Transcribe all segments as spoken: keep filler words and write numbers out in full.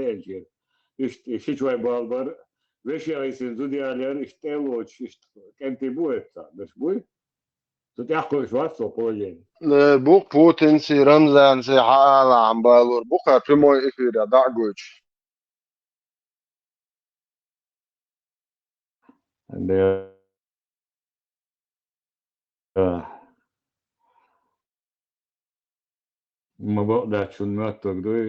Ӏенчера. Иштта, и ши чой бала бар, вешех йисина зуда ялар, иштта тӀе а лоцуш, иштта кӀентий бу оцу цхьаъ, берш буй? Цу тӀехь кхуьуш вац со положение. Э, бу Путинций, Рамзанций хьаалахьан балор бу-кх прямой эфирехь дӀа а гойтуш. Да. Ма бакъ дац шуна моьттург дуй,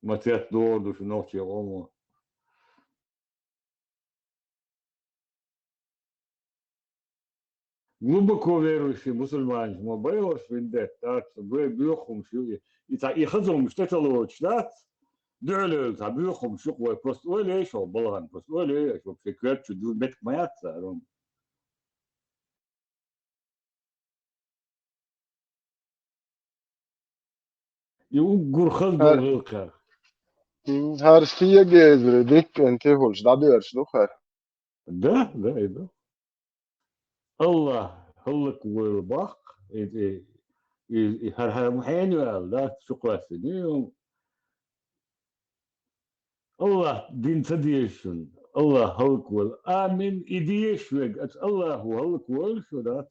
ма цец догӀур ду шу нохчийн къомо. Глубоко верующий мусульманаш ма байхьаш виндетта дац, вай боьха хӀумаш ю и, и цхьа и хаза хӀумаш тӀе ца лоцуш дац, дуьхьал йолу цхьа боьха хӀумаш ю-кх вай, просто ойла еш хьо балхана, просто ойла еш, вообще коьрта чу ду меттиг ма яц цара хӀума. И уггар хаза долу гӀиллакхех. М, хӀара стеган эзар дика кӀентий хуьлуш дӀадоьрзуш ду хӀара. Да, да, и ду. Аллах хӀаллаквойла боху, и, и, и, и хӀара, хӀара хьенан ю аьлла, да, чу кхоьссина ю. Аллах дин ца дезаш шуна, Аллах хӀаллаквойла. Амин, и дезаш верг, аса Аллахо хӀаллаквойла шу, дац.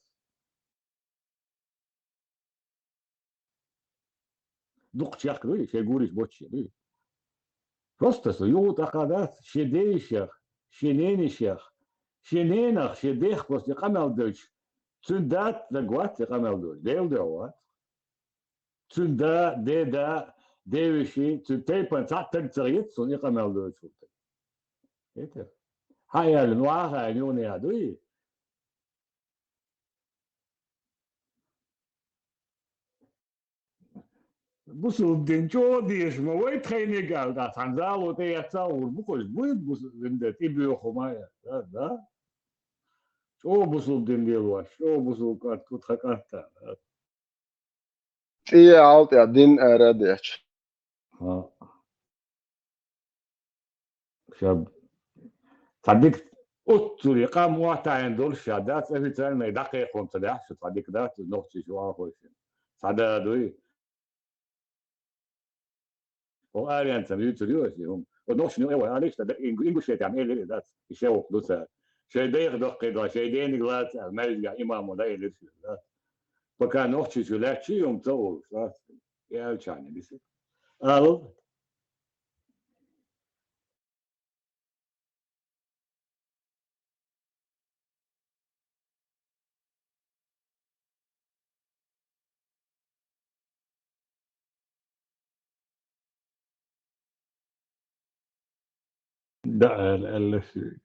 Дукха чехка дуй, шайн гуриш боцуш дуй. Просто со юха тӀаккха дац, шен ден йишех, шен ненан йишех, шен ненах, шен дех просто и къамел дойтуш, цуьнан да-м вац и къамел дойтуш, Делан дуьхьа вац. Цуьнан да, ден да, ден вешин, цуьнан тайпана цхьаъ стаг ца хета суна и къамел дойтуш волу стаг. Хетий? Хьан аьлла, ну, ахьа аьлла, юха яа дуй? Бусулба дин чӀогӀа дезаш ма вай тхайниг аьлла, цхьана зало тӀе эцна а гӀур бу, кхуьш буй бусулба дин де, тӀе боьху ма яц, да, да? ЧӀогӀа бусулба дин лелош, чӀогӀа бусулба кӀант ву тхан кӀант а, да? ЦӀе а хьал тӀехь дин ара а детташ. ХӀаъ. Ша цхьа дика оццуьра къам охьатаьӀна долуш ша дац, официально дӀакхайкхо ца дахь, шу цхьа дика дац, иза нохчий шу ахойшина. Цхьа да дуй. Хьо аренцам юьйцур ю аса и хӀума. Хьо нохчийн юкъа вай алиш, дан ингушетям элира дац, и шевкъ ду цара. Шайн дайх доккхий ду, шайн дениг лаца аьлла, маьждига имамо дан элира шу дац. Пока нохчий шу лаьтташ ю хӀума ца олуш, дац. И аьллачарна дисира. Ала. Да, аьлла, аьлла ши.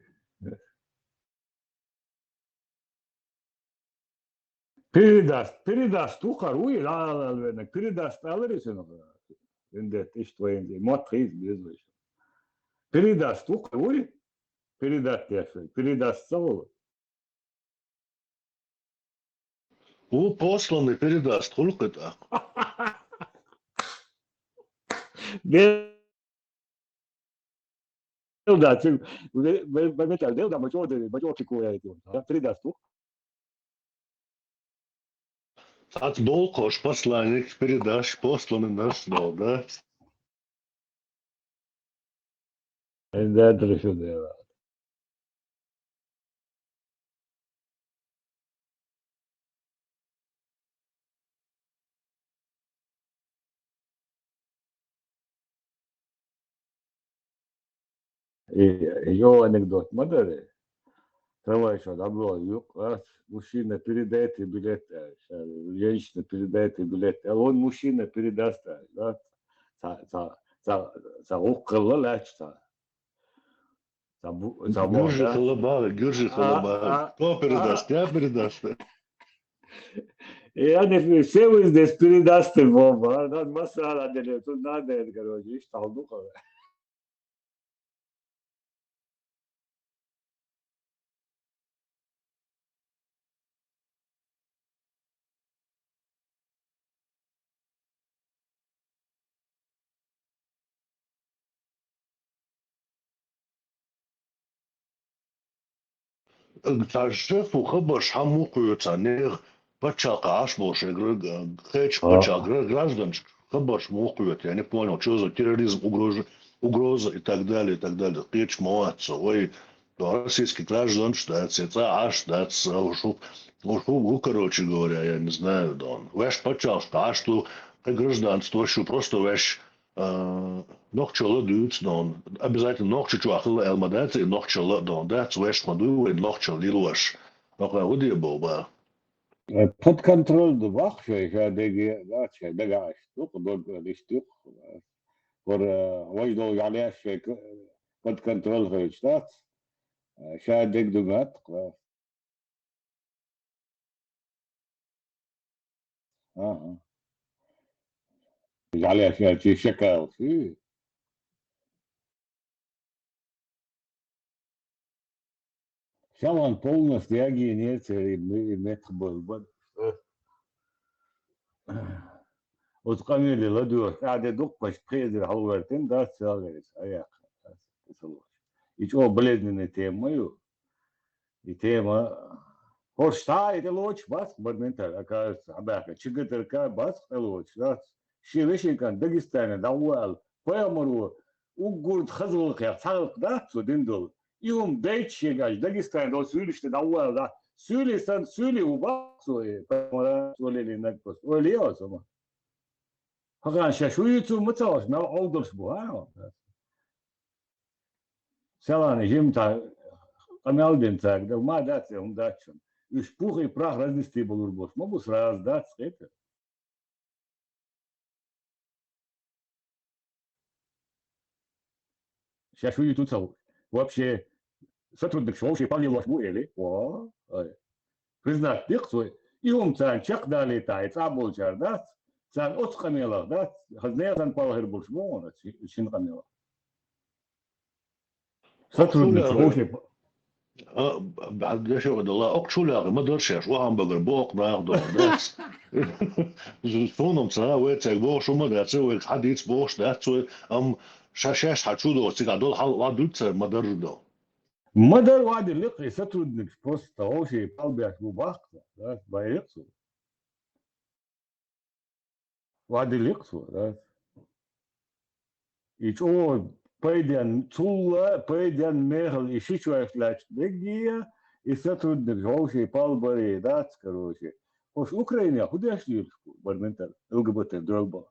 Передаст, передаст ву хӀара, вуй, ала, ала, веннаг, передаст аларе шуна. Вендет, иштта вайн, мотт хийца беза вай шуна. Передаст ву хӀара, вуй, передаст деш вай, передаст ца волу. Ву посланный, передаст хуьлу кхин тӀаккха. Де-, Делда, цу, ве-, ве-, ве-, ве-, Делда, ма чӀогӀа де-, ма чӀогӀа психует ю. Передаст ву. Цхьацца долу кхош посланник, передаш, посланный наш долу, да? Да, да, да. И, и йо анекдот ма дара. Трамвай чохь дӀабоьлху юккъе, мужчина, передайте билет, аьлла. Женщина, передайте билет, аьлла. Вон мужчина передаст, аьлла. Цхьа, цхьа, цхьа, цхьа гӀуллакх хилла лаьтташ цхьа. Цхьа бу-, цхьа боху, гуьржи да? Хилла боху, гуьржи хилла боху. А, а, кто передаст? А. Я передаст. Я не, все вы здесь передасты, боху. Надо массара делать, тут надо, короче, иштта хьал ду-кх. Цхьа шефо хабарш хьан муха кхоьцу, нехан пачхьалкхехь Ӏаш болу шайн гра-, кхечу пачхьалкхан гра-, гражданашка хабарш муха кхоьцу, я не понял, что за терроризм, угрожа-, угроза и так далее, и так далее. Кхеташ ма вац со. Вай, да, российский гражданаш дац, я цӀа Ӏаш дац, уж хӀу, уж хӀу, хӀу, короче говоря, я не знаю, да. Ваьш паччахьалкхе Ӏаш ду, кхы гражданство шу, просто ваьш, а, нохчалла дуьйцу, да. Обязательно нохча чохь хила аьлла ма дац, и нохчалла, да, дац, ваьш ма дуй, вай нохчалла лелош. Нохчалла хӀу де боху, ба? Э, под контроль ду бах шоай, ша деге, да, ша дега аш ду, дог лиш ду. Пор, э, вай долу жӀалеш шоай к-, под контроль хилча дац. Э, ша дег ду гатта. Ага. ЖӀалеш ша чи шакал, ши. Селан полностью ягийна церан и ме-, и метах болу бан. Оцу къамеле ладоьгӀуш, тӀаьхьа де дуккхачу пхи эзар хьалаваьртина дац царгара иза, а яхха, и ца лоцуш. И чӀогӀа болезненная тема ма ю. И тема, хӀорш цхьа а и тӀе лоцуш бац, бар менталь, оказывается, хьабаьхка. Чигатарка бац тӀе лоцуш, дац. Шен вешин кӀант Дагестане дӀагӀо аьлла, пайхамаро уггар хаза гӀуллакхех цхьа гӀуллакх дац цо дина долу. И хӀума дайча шега аьлча, Дагестане долу суьйлаш тӀе дӀагӀо аьлла, да. Суьйли санна, суьйли ву баккха цо, э, пайхамара, цо лелийнарг просто. Ойла е оцу хӀума. ХӀокхарна шаьш хӀун ю цо ма ца хууш, мел Ӏовдалш бу, а? Селана жимма цхьа къамел дина цаьрга, да, ма дац, э, хӀума дац шуна. Уьш пух и прах разнести балур болуш ма бу, сразу дац, кхетий? Шаьш хӀун ю ца хууш. Вообще, сотрудникаш вовшийн пал лелош бу, эли. О, ай. Признать диккха цо. И хӀума царна чекхдалийтахь, и цӀа болчара дац, царна оцу къамелах дац, хаза нехан пал хир болуш бу хьуна, ши-, шина къамелах. Сотрудник вовшийн п-, а, б-, б-, дешо а дала, окху чулехь ма дара шаьш, охьан багара боху нах доху, дац. Суна-м ца, вай цаьрга бохуш хӀума дац, вайга хьадийца бохуш дац, вай, амма ша-, шаьш хьан чу доху, цигахь долу хьал охьадуьту цара, ма дарра до. Ма дарра охьадиллира-кх и сотрудникаш, просто вовшийн пал беш бу баккха, дац, байрекх цо. Вадиликъ цо, да? И чӀогӀа пайден, цулла пайден мехала и ши чоьш лаьцна дегге, и сотрудник вовший палбаре дац, короче. ХӀорш Украинехь хӀун деш лелаш бу, барментар, ЛГБТ дойла боху?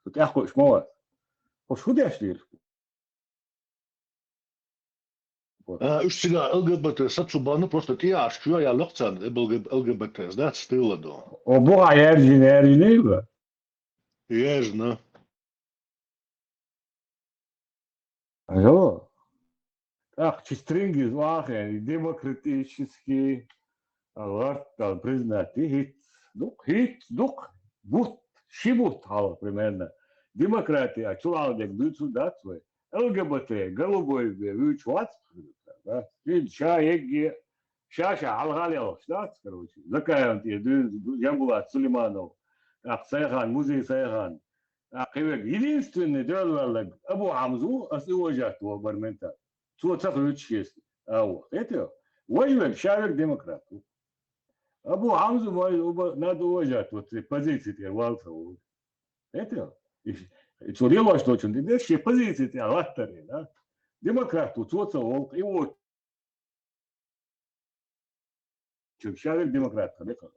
Цу тӀехь кхуьуш ма вац. ХӀорш хӀун деш лелаш бу? А, уьш цигахь ЛГБТ сацу банна просто тӀеӀаш чоь яьлла-кх царна, ЛГБТ, ЛГБТ, да, стыла до. О, бухахь яьржина, яьржина ю? Яьржина. Алло. ТӀаккха чи стрингиз вахе, демократический, а, лартта признать ди хӀитц. Дукха, хӀитц, дукха. Бутт, ши бутт хьалха, примерно. Демократия, а, чулалдег дуьйцур дац вай. ЛГБТ, голубой ве, вуьйцуш вац, да? Шин ша егге, ша-ша хьалха лелхаш дац, короче. Закаевна тӀера дуьйна, Жамбулат Сулейманов, тӀаккха Сайхан, Музей Сайхан, тӀаккха кхин верг. Единственный доьллаллаг Абу Хьамза ву, ас и уважать ву барментар. Цо ца хуьйцуш еза, а, вот. Хетий? Вай верг, ша верг демократ ву. Абу Хьамза вай, уба, надо уважать, вот, церан позици тӀера валла ца волу. Хетий? И ш-, и цо лелош долчун тӀе деш, шен позици тӀера латтаре, да? Демократ ву, цо ца волу, и вот. Чу ша верг демократ хьан бекхар.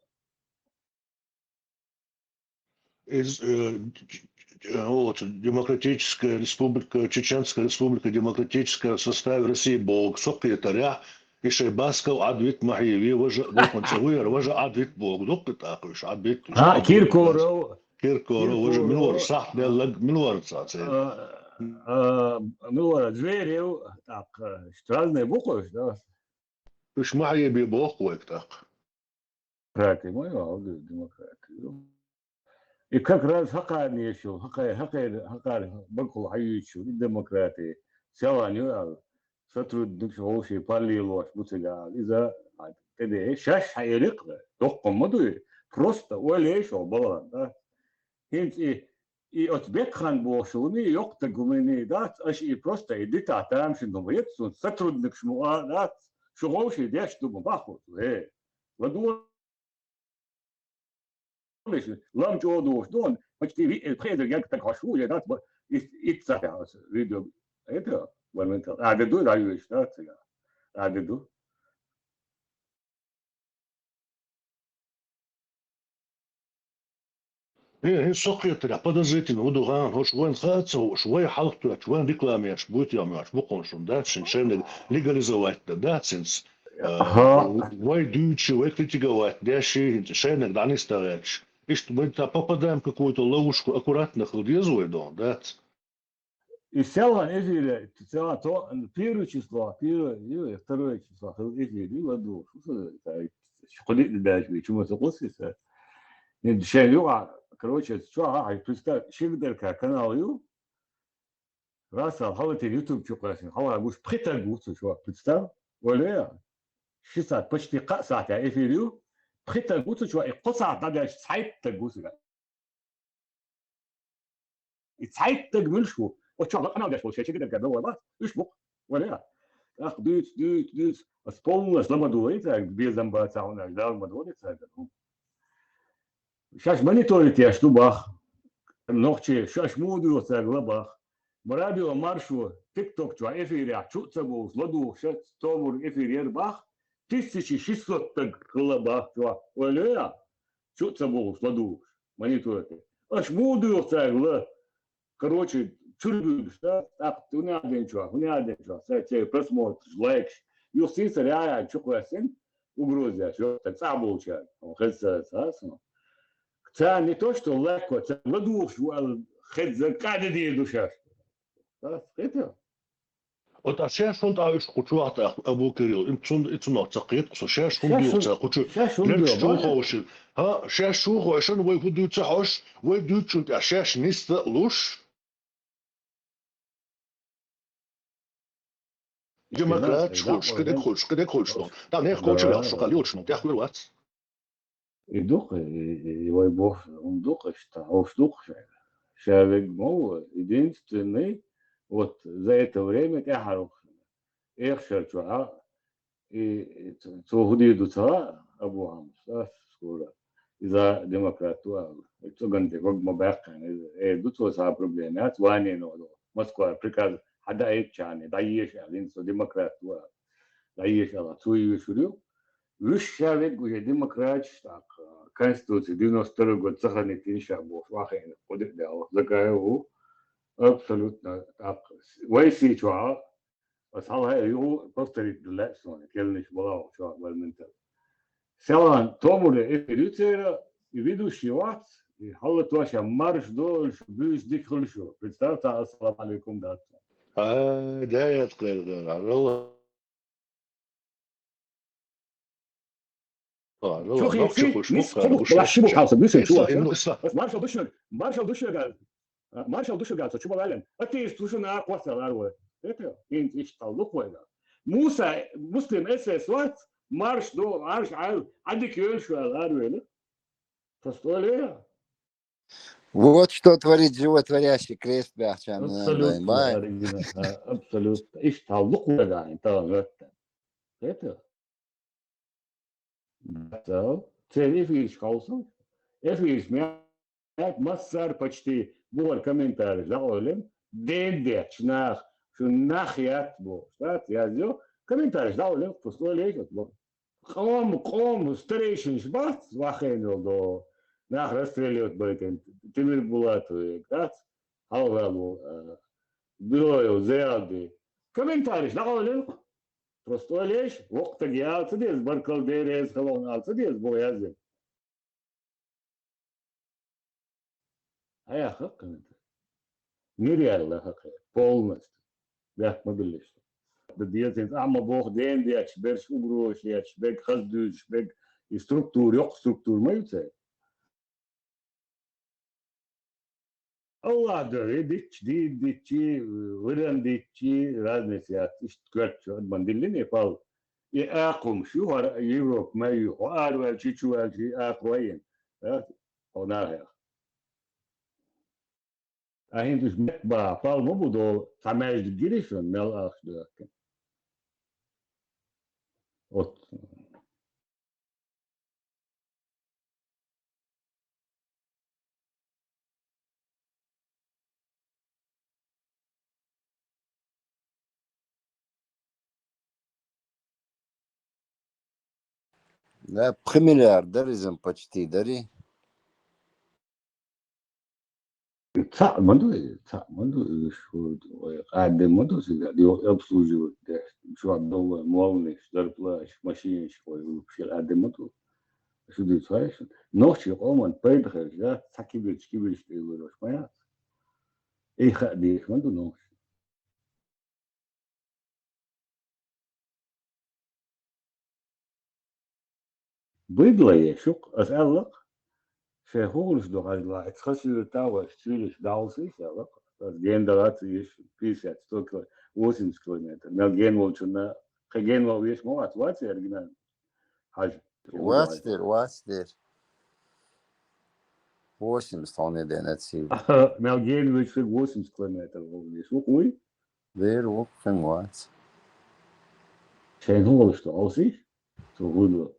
Из, э, ч-, ч-, ч-, вот, Демократическая Республика, Чеченская Республика Демократическая в составе России боху со кхетарехь, и шайн Басков Ӏадвит Махьеви, важа, доккхун ца вуьйр, важа Ӏадвит боху, дуккха тӀаккха уьш Ӏадвит, уьш А, Ӏадвит, Киркоров. Киркоров, важа Киркоров. Мила вара, сахьт меллаг, мила вара цхьа церан? А, а, мила вара, Зверев, тӀаккха, разные буквы, да? Уьш Махьеви боху вайга тӀаккха. Демократия, ма ю, хьал ду демократия. И как раз хӀокхарна еш йолу, хӀокхе-, хӀокхе-, хӀокхара багахула хьаюьйцуш йолу и демократия. Селан ю аьлла, сотрудникаш вовший пал лелош бу цигахь аьлла. Иза тӀедеъе, шаьш хьаэли-кх, доккха ма дуй. Просто ойла еш йолу балгӀан, да? ХӀинца и И оцу бекхан бохуш вуни, йоккха стаг вуни дац, аша и просто и дитахь тамашийна хӀума яц, цунна сотрудникаш ма а дац, шу вовший деш ду ма баху, э. ЛадогӀалаш, лам чӀогӀа дохуш ду, почти ви-, э, пхи эзар янг стаг хьош ву, я дац, ба-, ис-, итт сахьтехь аса видео Это моментал. А, да, да, да, да, да, да. Э, э, со кхетарехь подозрительно ву ду гӀан, хӀорш вайн хаа ца хууш, вай хьалхтоьттуш, вайн реклама еш, буйта ям еш, букхуншун дац, шин шайнаг легализовать да, дац, хӀинца. Аха. Вай дуьйцуш, вай критиковать деш, хӀинца шайнаг дӀанисдагӀаьтташ. Иштта мы там попадаем в какую-то ловушку, аккуратно хила деза вай дон, дац? И селхан эфире, селхан то, первое число, первое, ю, второе число, хил эфир, ю, ладу, шу са, та, шу куди да даш, ви, чума са куси са. Не, шен ю, а, короче, чё, а, а, представь, шигдарка канал ю, раз, а, халати YouTube чё красин, хала гуш, пхитар гуцу, чё, представь, оля, ши саат, почти ка саат, я, эфир ю, пхитар гуцу, чё, и ку саат, да, даш, сайт так гуцу, И цхьайтта муьлш ву? Оцу чохь лакхана деш волу шайн чекидерг бевлла бац, уьш бу-кх. Валя. ТӀаккха дуьйцу, дуьйцу, дуьйцу. Ас полнаш ла ма дугӀу цаьрга, безам бац хьуна, Дала ма догӀу цаьрга. Шаьш мониторить еш ду бах. Нохчий, шаьш муха дуьйцу цаьрга ла бах. Радио Маршо, TikTok чохь эфирехь чу а ца бовлуш, ладугӀуш шаьш тобур эфир яр бах. Тысяча шестьсот стаг хилла бах чохь. Ойла йо, чу а ца бовлуш, ладугӀуш, мониторить. Аша муха дуьйцу цаьрга ла? Короче, чуьра буьйлуш, да? ТӀаккха хӀун аьлла ден чохь, хӀун аьлла ден чохь, цаьрца просмотраш, лайкаш. Юха сийсара яхьа чу кхоьссина, угроза еш, йо, цхьа цӀахь болчаьрга. Хьо хеза ца, ца, ца. Царна не то, что лайк, царна ладугӀуш ву аьлла хеза, кӀа де дийр ду шаьш. Ас хета? Ота шаьш хӀунда а уьш кху чохь тӀаккха, Абу Кирилл, и цун, и цунах ца кхета-кх со, шаьш хӀунда дуьйцу цара кху чу, шаьш хӀунда лерчу дуьйцу чу вай? Ховшина. ХӀа, шаьш чу ховшина, вай хӀун дуьйцу хьош, вай дуьйцучунна тӀехь шаьш нисса а луш. Демократаш хуьлуш, кхидерг хуьлуш, кхидерг хуьлуш ду. ТӀаккха нехан кхочур яхаш шу кхаьлла йолчунна тӀехь хуьлур вац. И ду-кх, и, и, и вай боху хӀума ду-кх иштта, хьовш ду-кх ша. Ша вег ма ву, единственный, вот за это время тӀаьхьара ву-кх. Эхшар чохь, и, и цо, цо хӀун дийр ду ца хаьа, Абу Хьамс, ас скоро. Иза демократ ву аьлла. И цу ганде ваг ма баьккхина. Иза, э, ду цо схьа проблема яц, ванено ду. Москва приказ хьадаийта чарне, дӀаеша аьлла, хӀинца цо демократ ву аьлла. ДӀаеша аьлла, цо йоьшур ю. Уьш ша вег уже демократаш, тӀаккха, Конституция девяносто второй год сохранить йина ша бохуш, вахийна, кху де а даьлла, Закаев ву. Абсолютно, тӀаккха, вай сий чохь, ас хьалха а юху повторить ду лаьа суна, керланаш бала чохь вара ментал. Селхан, тобуре эфир ю церан, и ведущий вац, и хьалла тоша марш долуш, буьйса дика хуьлуш ю. Представь, цхьа ассаламу алейкум дац. Ай, да, я открыл, да, да, да. Чу хеций, мис кху букъ балахь ши букъ хьалса буьйсанна чу вац. Ас маршалла ду шуьга, маршалла ду шуьга, маршалла ду шуьга, со чу балален. Атеист ву шуна а кхоссал ар вай. Это, хӀинца иштта хьал ду-кх вайга. Муса, Муслим эс эс вац, марш ду, арш Ӏайл, Ӏадика йойла шу аьлла ар вайла. Просто ле. Вот что творит животворящий крест баьхча. Абсолютно оригинально, абсолютно. Иштта хьал ду-кх вайга хӀинца тахана гӀоьттина. Это? Церан эфираш хьовсал. Эфираш маьрта массара почти бухара комментареш дӀакъовлина. Ден детташ нах, шун нах яц бохуш, дац, язйо. Комментареш дӀакъовлина, просто ле, бо. Къом, къом, старейшинаш бац, вахийна йолу до. Нах расстреливать байтина, Тимир Булатов, дац, хьалха ву, а, Билоев, Зиялди. Комментареш дӀакъовлина. Просто леш, воккха стаг яла ца деза, баркалла, Дела реза хуьлда ала ца деза, бо язйина. Хьан яхха хӀокху комментарий? Мир яьлла хӀокхе, полностью. Бехк ма биллиш. Да деза, ахьа ма боху, ден детташ, берш угрозаш етташ, берг хаза дуьйцуш, берг и структура, йоккха структура ма ю церан. Аллах дара, и дитча, дийна дитчи, виран дитчи, разница яц, иштта коьртачу адаман диллина и пал. И акхумаш ю хӀара Европа ма ю, хьо араваьлчи, чу ваьлчи, акхавайина. Хьо нахех. Ахьа хӀинца уьш меттабаха пал ма бу долу, цхьа маьждиг гири шуна, мел ахча доьхкина. Оццу. Да, пхи миллиард дара иза почти, дарий? Цхьаъ ма ду, цхьаъ ма ду, уж хӀу, ой, къаьдда ма ду, цига, йо, обслуживать деш, чу доллар, молниш, зарплаташ, машинаш, ой, вообще къаьдда ма ду. Шу дуьйцу хьайша. Нохчий къоман пайда хержа, цхьа кибирч, кибирч тӀе лурош ма яц. Эй, хаа деш ма ду нохчий. Быдло е, шух, ас аьллакх, шайн хӀулаш ду хьажла, эцхасуьра тагӀаш, цуьраш дӀалсийш аьллакх, ас ген далац еш, пятьдесят, сто кило, восемьдесят километр. Мел ген волчунна, кхы ген вал веш ма вац, вац оригинал. Хьажа. Вац дер, вац дер. Восемьдесят хьуна дена цил. Мел ген веш восемьдесят километр вал веш. Вукх вуй? Дер вукх хин вац. Шайн хӀулаш ду алсийш? Цу хӀудло.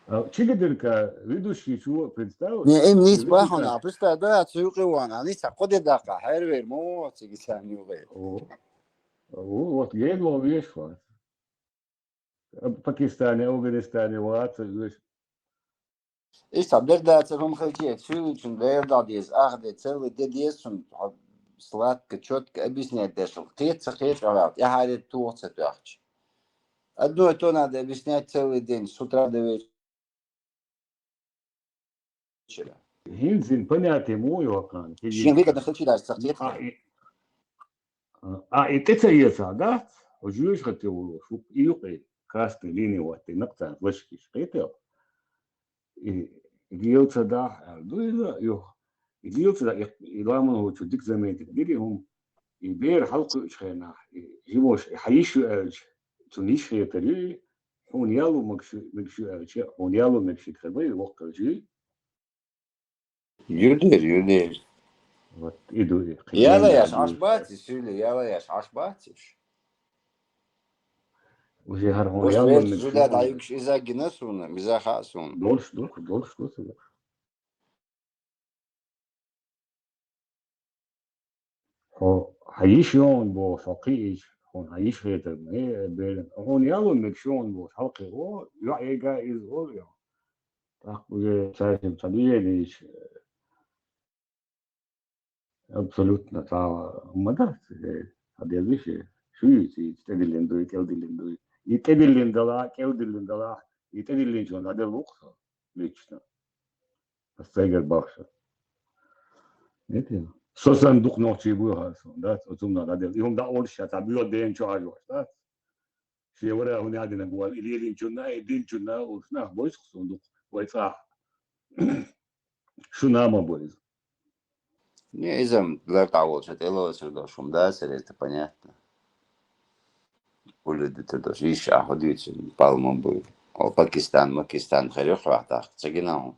А, чига дерка ведущий чу представь. Не, им ниц бахана, представь, да, цу юкъе ван, а ниц а кхо де даккха, хьервер мо, цига царна юкъе. О. О, вот, ген вал веш вац. Пакистане, Афганистане вац, веш. Иштта бердацар хӀума хилча, цуьлучун гӀайр дӀа деза, ах де, целый де деза цунна, хьо сладко, чётко объяснять деш, кхета ца кхета ваьлла, тӀаьхьа де тоха ца тоьхча. Одно и то надо объяснять целый день, с утра до вечера. ХӀинца понятие мо йоккхана, шен выгодно хилча даже ца кхета. А, и, а, и тӀе ца ецахь дац, хьо жоьжахати волуш, хӀу и юкъе, красный линия ваттина, царна флешкаш кхетел. И, и гел ца дахь, аьлла ду иза, юха. И гел ца дахь, и, и ламан волчо дика заметить дира и хӀума. И бер хьалкхуьучу хенахь, и жимош, и хьан йиш ю аьлча, цунна йиш хетар ю, хьуна яло мегаш ю, мегаш ю аьлча, хьуна яло мегаш ю хир бай, воккхалчий. Юдер, юдер. Вот, и ду, и кхин Яла яш, аш баци, сюли, яла яш, аш бациш. Уже хьар хьуна Уж яло верт мегаш ю жуля хьуна. Даюкш иза гина суна, миза хаа суна. Долуш ду, долуш ду, суна. Хьо, хьан йиш йогӀун бохуш, хьо кхиийча, хьуна хьан йиш хетар ма, э, беран. Хьуна яло мегаш йогӀун бохуш, хьалкхе, о, йоӀ ега иза, о, йо. ТӀаккха уже цаьршимма ца дуьйна йиш, абсолютно цхьа хӀума дац, э, хьан деллиш, э, шу юьйцу, и тӀедиллина дуй, кӀелдиллина дуй. И тӀедиллина далахь, кӀелдиллина далахь, и тӀедиллинчунна хьан делла ву-кх со, лично. Ас цайгара бахша. Эти. Со санна дукха нохчий буй хьан со, дац, оцунна хьан делла. И хӀума дӀа олуш ша, цхьа буьйла дена чу хьажош, дац. Шен вара хӀуна яа динарг ван, и лелийначунна, и динчунна, уьш нах бойсух суна дукха, вай цӀахь. Шуна ма бой иза. Не, иза-м лар дӀаволча, тӀелоцур долуш хӀума дацара, это понятно. Уллуьдитар долуш, йиш а хӀу дуьйцу, палма буй. О, Пакистан, Макистан, хир ю хьох тӀаккха, ца гина хьуна.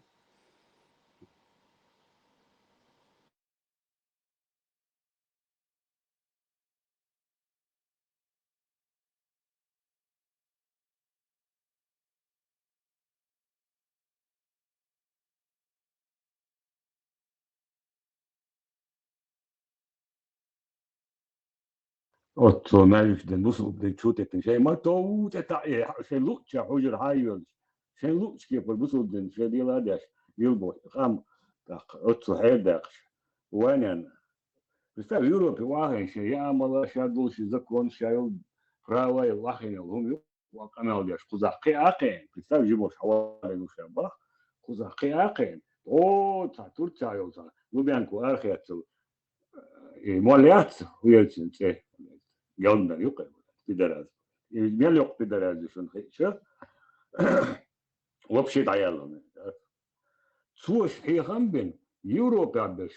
Оццо маьждиган бусулба дин чу теттина. Шайн ма тову тӀе таӀе, шайн луъча хьужур хьан йоьлуш. Шайн луъча кепара бусулба дин шайн дела а деш, йилбо, къам, тӀаккха, оццо хьердаьккхаш. Вайнен, представь, Европе вахийна шен яа мала, ша долуш закон, ша йолу права, йолу вахийна йолу хӀума ю. Ван къамел деш, кхузахь кхиа а кхиъна, представь, жимош хьавалийна шу бах, кхузахь кхиа а кхиъна, о, цхьа Турция йолу цхьа, Лубянку арахеццал, и молла яц, хӀу яцина цӀе, Галдан юкъе, пидорас. И мел йоккха пидорас ю шуна хиъча, вообще дӀаяллалц. Цо ша хьехам бина, Европехь берш,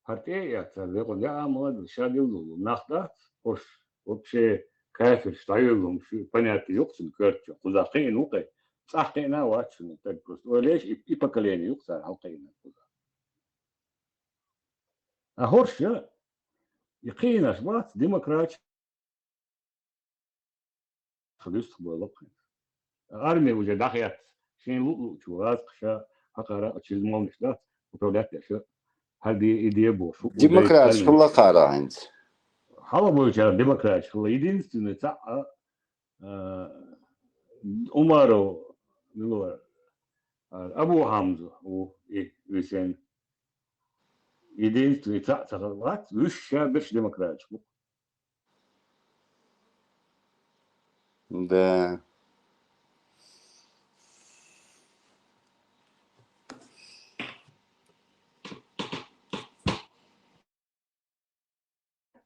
хӀара тӀе а эцна, векъал яа а ма ладар, ша дилла долу нах дац, хӀорш, вообще, кафирш дӀайоллу хӀума шу, понятно, юкъ-, кхин коьртачу, кхузахь кхиъна ву-кх, цӀахь кхиъна а вац шуна, стаг просто. Ойла еш, и, и поколение ю-кх цара хьалакхиъна кхузахь. А хӀорш, и кхиънаш бац, демократия, Ха дуьстах бойлу-кх хӀинца. Арми уже дӀахецна. Шен луъ-луъчу гӀазкхаша хьакхара а чиза молнаш дац, управлять деш а. ХӀара де, и де бохуш. Демократаш хилла кхара хӀинца. Хьалха болчара демократаш хилла. Единственный цхьаъ а, а, Умаров, мила вара, Абу Хьамза ву и висен. Единственный цхьаъ ца хилла вац, вуьш ша берш демократаш бу. Да.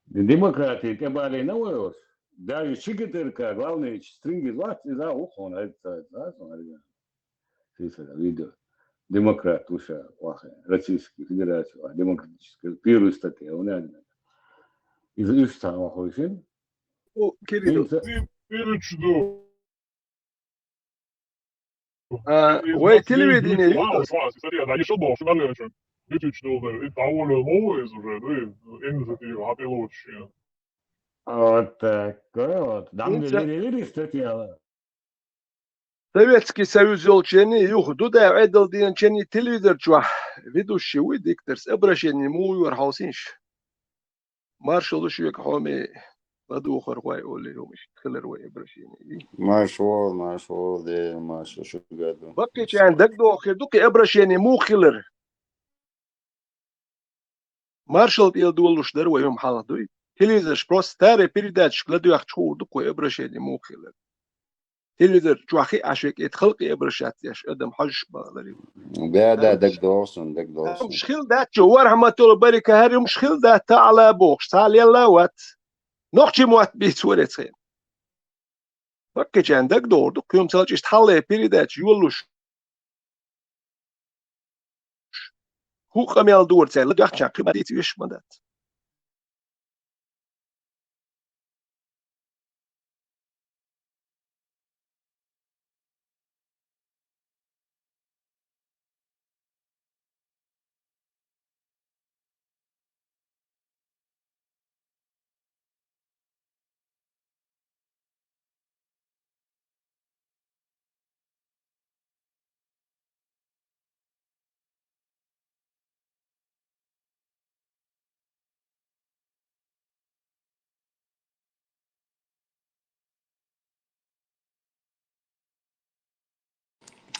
Демократия тӀебалийна вай ош. Даже ЧГТРК главный стринги вац, иза ухун, это, это, это, это, это, видео. Демократ уша вахе, Российский Федерация, вахе, демократическая, первая статья, у меня. Иза уж сама хойшин. О, Кирилл. Инца- Ты, ты чудо. А, вай телевидение. Ва, ва, кстати, я не шел, бо, что там, я чё? Ты чуть что, да, и того ли нового из уже, да, и, и не за ты, а ты лучше. Вот такое вот. Там Инца- где-то статья. Советский Союз йолчу ченний, юха ду да Ӏедал деначенний телевизор чохь ведущий вуй дикторс, обращение муха йора хьовсийша. Маршалла шуьга хьоме ладугӀухархой олий хӀума иштта хилар вай обращение. Маршалла, маршалла, Дела, маршалла шуьга ду. Баккхийчарна дагадогӀу хир ду кхин обращение муха хилар. Маршалла тӀера долуш дара вай хӀума хьалха дуй. Телевизорш просто старый передачашка ладоьгӀча хуур ду кху обращение муха хилар. Телевизор чохь хи Ӏаш вега, халкъе обращаться еш адам хьожуш бахалар ю. Да, да, дагадогӀу сан, дагадогӀу сан. ХӀумаш хила дац чу, вархьматалла барика хӀара хӀумаш хила дац, таӀала бохуш, цхьа лелла а вац. Нохчий мотт бийца вара цхьа. Баккхийчарна дагадогӀур ду, кхуьнца хьалча иштта хьалле передача йолуш. ХӀун къамел дора цаьрга, ладоьгӀча кхин ма дийца веш ма дац.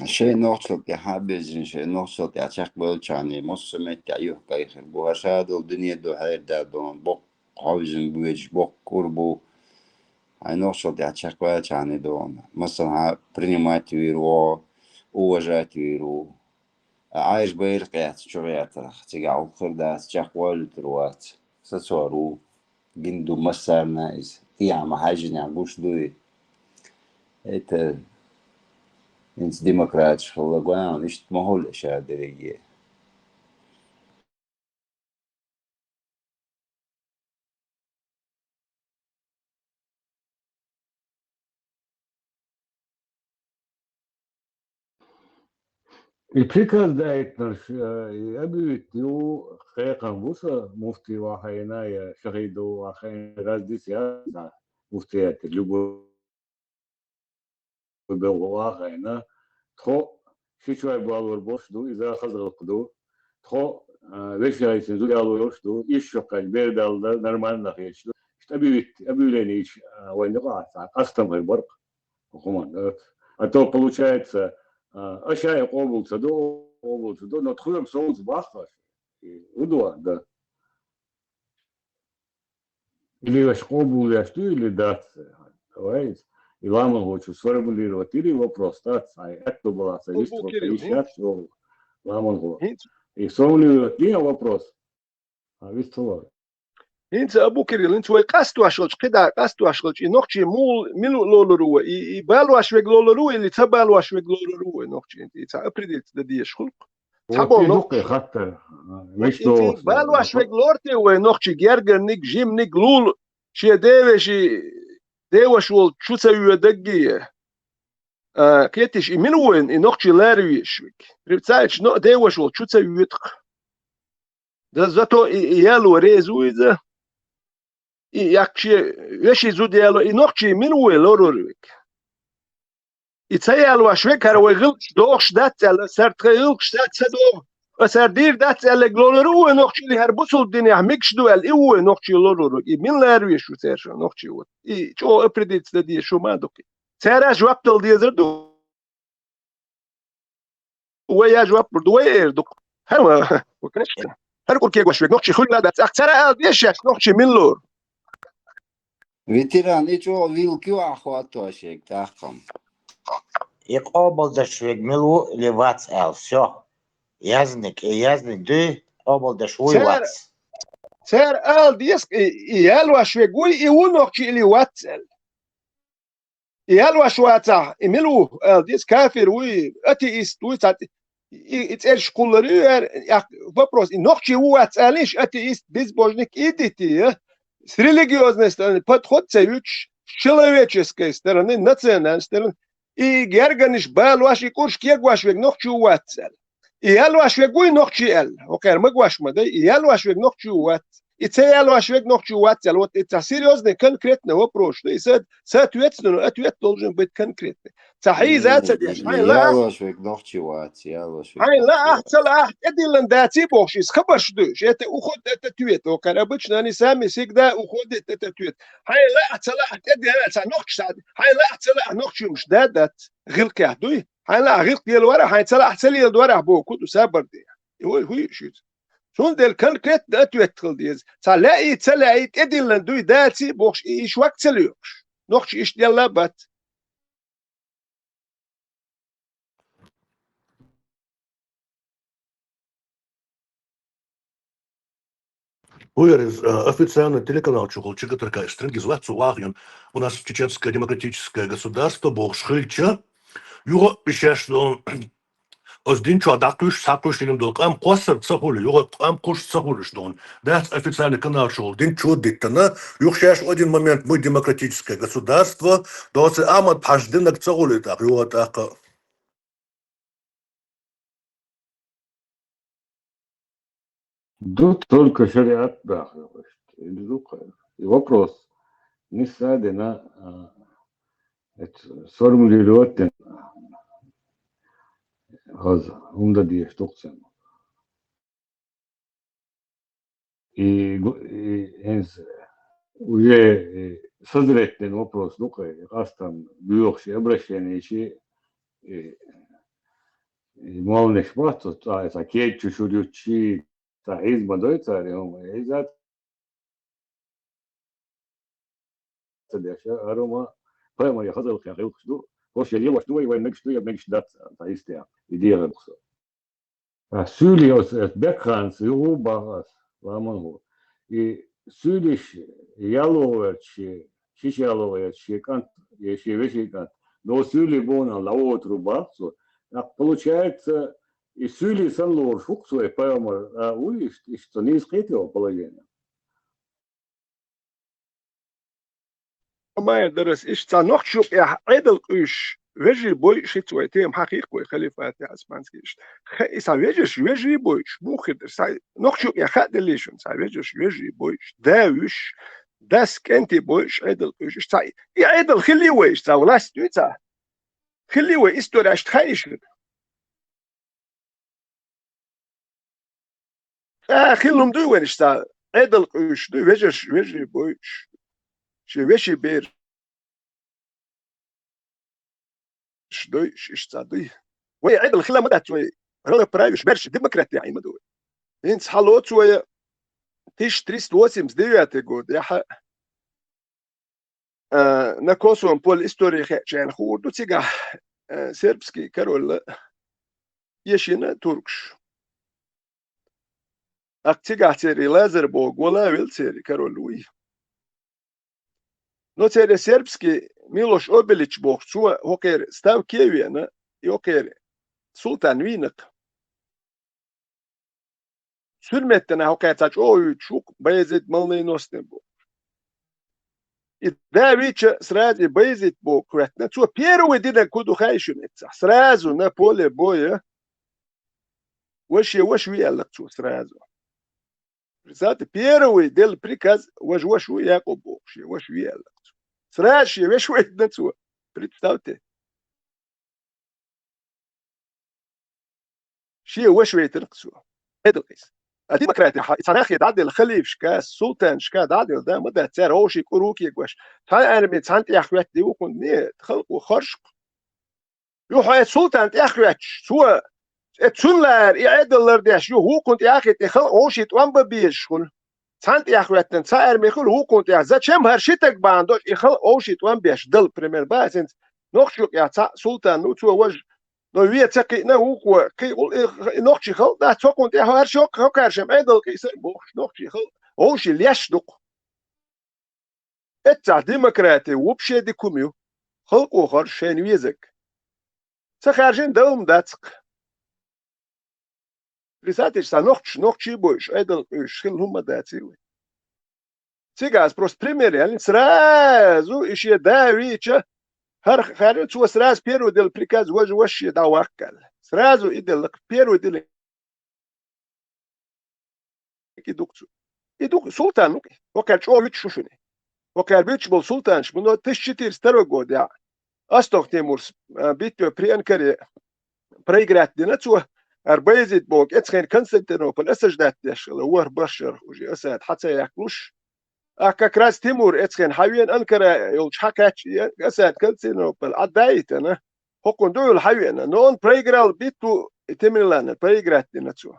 Шайн нохчалла тӀехь а беззина, шайн нохчалла тӀехь чекхбевллачхьана массо а меттехь юьхькӀайн хир бу. ХӀара ша долу дуьне ду хьерда дон, боккха хьовзина боьдуш, боккха кӀур бу. Хьайн нохчалла тӀехь чекхбаьллачхьана дон. Массанхьа принимать вийр ву, уважать вийр ву. Ӏайша байракх эцна чу гӀертарх, цигахь хӀума хир дац, чекхвойлуьйтур вац, сацор ву, гина ду массарна иза, тӀехьа ма хьаьжжинехь гуш дуй. Это хӀинца демократаш хилла, главное, иштта ма хуьлу ша дерриге. И приказ даийтинарш, э, и объявить ю, кхайкхам бу сан, муфти вахийна я шахид вахийна, раздись я муфтият, любой белхо вахийна. Тхо ши чой балор болуш ду, иза хаза гӀуллакх ду. Тхо, а, вешин зуда яло йолуш ду, иш шо кхаьчна, бер далла, нормально хеташ ду. Иштта объявить, объявление иш, а, вайн юкъахь цхьа къастам хир бара-кх хӀуманна. А то получается, а, аша и къобал ца до, къобал ца до, но тхоьга совца баххаш. И удва, да. Или аша къобалдеш ду, или дац. Давай, и ламан гӀочу сформулировать ира вопрос, дац, ай, это была, ца Абу вист, Кирилл, иш хӀинца яц, ламан гӀо. ХӀинца И сформулировать ира вопрос. А вист хилар. ХӀинца Абу Кирилл, хӀинца вай къастош хилча, кхидӀа къастош хилча, и нохчий мула, мила лолур ву, и, и балош вега лолур ву, или ца балош вега лолур ву вай нохчий, и ца определиться дан дезаш хуьлу-кх. Цхьаболу нохчий. Хаттар. Балош вега лорте вай нохчий гергарниг, жимниг, лул, шен девеши, деваш волчу чу ца воьдагги. А, кхетиш, и мила ву и нохчий лара везаш вега? Цаьрчу но деваш волчу чу ца воьдакх. Да зато и, и яло реза ву иза. И яккхий вешин зуда яло, и нохчий мила ву лорур вега? И ца ялош вега хӀара вай гӀиллакхаш дохуш дац аьлла, сара тхайн гӀиллакхаш дац ца догӀу, аса сара дийр дац аьлла лорур ву вай нохчий, или хӀара бусулба динехь мегаш ду аьлла, и ву вай нохчий лорур вега. И мила лара везаш ву церан нохчий ву? И чӀогӀа определиться дан дезаш хӀума ду-кх и. Цара жоп дала дезар ду. Вай я жоп лур ду, вай эр ду. ХӀара, конечно. ХӀара кӀур кегош вег нохчий хуьлла дац. Ах, цара ала дезаш нохчий мила лур. Ветеран, и чӀогӀа вилки вахоттош вег тӀаккха. И къобалдаш вег мила ву или вац аьлла, всё. Яздиг, и яздиг дуй, къобалдаш вуй, цар-, вац. Цара ала деза, и, и ялош вег вуй, и ву нохчий или вац аьлла. И ялош вацахь, и мила ву, ала деза, кафир вуй, атеист вуй, цхьа и, и цӀераш кхуллар ю, яр, як вопрос, и нохчий ву вац алийша, атеист, безбожник, идите, я. С религиозной стороны подход ца юьтуш, с человеческой стороны, национальной стороны, и герганаш балош, и кӀурш кегош вег нохчий ву вац аьлла. И ялош вег вуй нохчий аьлла. Окхара магош ма дай, и ялош вег нохчий ву вац. И ца ялош вег нохчий ву вац аьлла. Вот и цхьа серьёзный, конкретный вопрос. И со-, соответственно, ответ должен быть конкретный. Цхьа хьийза ца деш, хьайн лаахь, ялош вег нохчий вац, ялош вег хьайн нохчий лаахь, вац. Ца лаахь, тӀедиллина даций бохуш, иза хабарш дуьйш. Это уходит от ответа. Окхара обычно они сами всегда уходят от ответа. Хьайн лаахь, ца лаахь, тӀедиллина, ца нохчий сади. Хьайн лаахь, ца лаахь, нохчий хӀумаш да дац. ГӀиллакхехь дуй? Хьайн лаахь гӀиллакх леладора, хьайн ца лаахь ца леладора, боху ду сабар де. И вай хӀуй шуьца. Цундела конкретно ответ хила деза. Цхьа лаьий, ца лаьий, тӀедиллина дуй, даций бохуш, и иш вак ца лоькхуш. Нохчий иштта делла бац. ХӀу яр иза, э, официальный телеканал чухула ЧГТРК из стрингиз вац цу вахана, у нас чеченское демократическое государство бохуш хилча, юха а шаьш дон, оцу дин чохь дӀакхуьйсуш, схьакхуьйсуш дина долу къам кхоссар ца хуьлу, юха а къам кхуьш ца хуьлуш дон. Дац официальный канал чухула дин чу диттана, юха шаьш один момент мы демократическое государство, доцу Ахьмад-Пхьаш динарг ца хуьлу тӀаккха, юха тӀаккха. Ду только шариат баха йогӀуш. И безу кхайра. И вопрос. Нисса дина, а, это сформулировать дина. Хаза, хӀунда деш тухцем. И гу-, и, эс уже, и, созреть дина вопрос ду кхайра. И къастам буьйхуш, и обращение чи, и, и молниш бац, цу цӀа, цӀа кечу шур ю чи, цхьа хьийза ма дой цара, хӀума хьийза ца деш, хӀара хӀума пайхамаре хазаллехь гӀиллакхаш ду, хӀорш я лелош ду вай, вайн мегаш ду, я мегаш дац, цхьа йистехь, и дехар бу со. А суьйлий оцу, оцу бекханца юху баха ас, ламан хӀу. И суьйлиш яло верча шен, шиш яло верча шен кӀант, я шен вешин кӀант, но суьйлий боху нах лавотару бах цо. ТӀаккха, получается, и суьйлий санна лоруш ву-кх цо, и пайхамар, а, ву иштта, иштта цо нийса кхетий оха положение? Амма дарас иштта цхьа нохчу юкъехь Ӏедал къуьйсуш вежарий бойуш хӀинца вай тема хьан хих вай халифатехь османский иштта. Ха, и цхьа вежарш вежарий бойуш, муха хир дара? Цхьа нохчу юкъехь хаа деллий шуна, цхьа вежарш вежарий бойуш, да вуьйш, дас кӀентий бойуш Ӏедал къуьйсуш. Иштта цхьа и Ӏедал хилий вай, иштта цхьа власть дуй цхьа? Хилли вай историяшта хаийша вира. ТӀаккха хилла хӀума дуй вайна иштта, Ӏедал къуьйсуш дуй, вежарш, вежарий бойуш, шен вешин бераш дойуш, иштта дуй. Вай Ӏедал хилла ма дац вай, равноправие, берш демократия Ӏийна ма ду вай. ХӀинца хьалоцу вай тысяча триста восемьдесят девятый год, яхьа, а, на Косовом поле истории хеача хуур ду цигахь, а, сербский король эшийна туркаш. ТӀаккха цигахь церий Лазар боху гӀола а велла церий король вуй. Но церий сербский Милош Обелич боху цо хӀокхеран ставке а веана, и хӀокхеран султан вийна-кх. Суьрметтана хӀокхаьрца чӀогӀа вуьйцуш ву-кх Баязид молниеносный боху. И да вича сразу и Баязид боху хӀоьттина. Цо первый динарг хӀун ду хаьий шуна эццахь? Сразу на поле боя. Вай шен ваша вий аьлла-кх цо сразу. Представьте, первый делла приказ, важа ваша ву Якъуб боху, шен ваша вий аьлла-кх цо. Сразу шен вешин вайтина цо. Представьте. Шен ваша вейтира-кх цо. Эдал иза. А демократи хьа-, цхьа нахе дӀаделла халифашка, султанашка дӀаделла, да, ма дац, цара вовший кӀур ву кегош. Цхьа арми цхьана тӀехьа хӀоьттина вукхунна, не, халкъо харжа-кх. Юха хьо эцу султан тӀехьа хӀоьттуш, цо, э, цунна лаьара и Ӏедал лардеш, юха вукхунна тӀехьа а хетта, халкъ вовший тӀом бан безаш хуьлу. Цхьана тӀехьа хӀоьттина, цхьа арми хуьлу, вукхунна тӀехьа. Зачем хӀара ши таг бахьана долуш и халкъ вовший тӀом беш дала, пример, бан ас хӀинца, нохчо юкъехь цхьаъ султан ву, цо важа, но вен ца кхиъна вукхо, кхин гӀул-, и, и нохчий халкъ дац, цо кхунна тӀехьа хӀара ши хӀокху, хӀокхара шен Ӏедал кхиъна бохуш, нохчий халкъ вовший леш ду-кх. Эццахь демократи вообще дика хӀума ю. Халкъо харжа шайна везарг. Ца хаьржина дала ма дац-кх. Представьте, сан нохчаш, нохчий бойуш, Ӏедал къуьйсуш хилла хӀума ма даций вай. Цигахь ас просто пример яьлла, сразу и шен да вийча, хӀара хаьржина, цо сразу первый делла приказ, важа, ваша, шен дӀаваккха аьлла. Сразу и делла, первый делла и ду-кх цо. И ду-кх султан ву-кх. ХӀокхара чӀогӀа вуьтуш ву шуна. ХӀокхара буьтуш болу султанаш, муно тысяча четыреста второй годехь Астохтемурс, а, битве при Анкаре проиграть дина цо, хӀара Баязид боху, эцхен Константинополь осаждать деш хилла, ворхӀ-бархӀ шарахь уже осада хьа ца яьккхалуш. А как раз Тимур эцхен хьавеана Анкара йолчу хьакхаьчча, и осада Константинополь Ӏадда а йитина, хӀокхунна дуьхьал хьавеана. Но он проиграл битву и Темирлана, проиграть дина цо.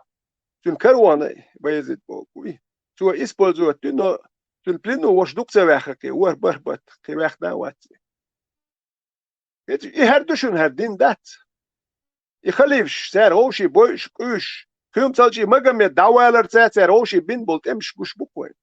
Цуьнан караван а и Баязид боху и. Цо использовать дуьйна, но цуьнан плену ваша дукха ца ваьхна кхин, ворхӀ-бархӀ баттахь, кхин ваьхна а вац и. ХӀинца и хӀара ду шуна хӀара дин дац. И халифаш, цара вовший бойуш, къуьйсуш, Кхуьмцалчий Магомед дӀаваларца цара вовший бина болу тӀемаш гуш бу-кх вайна.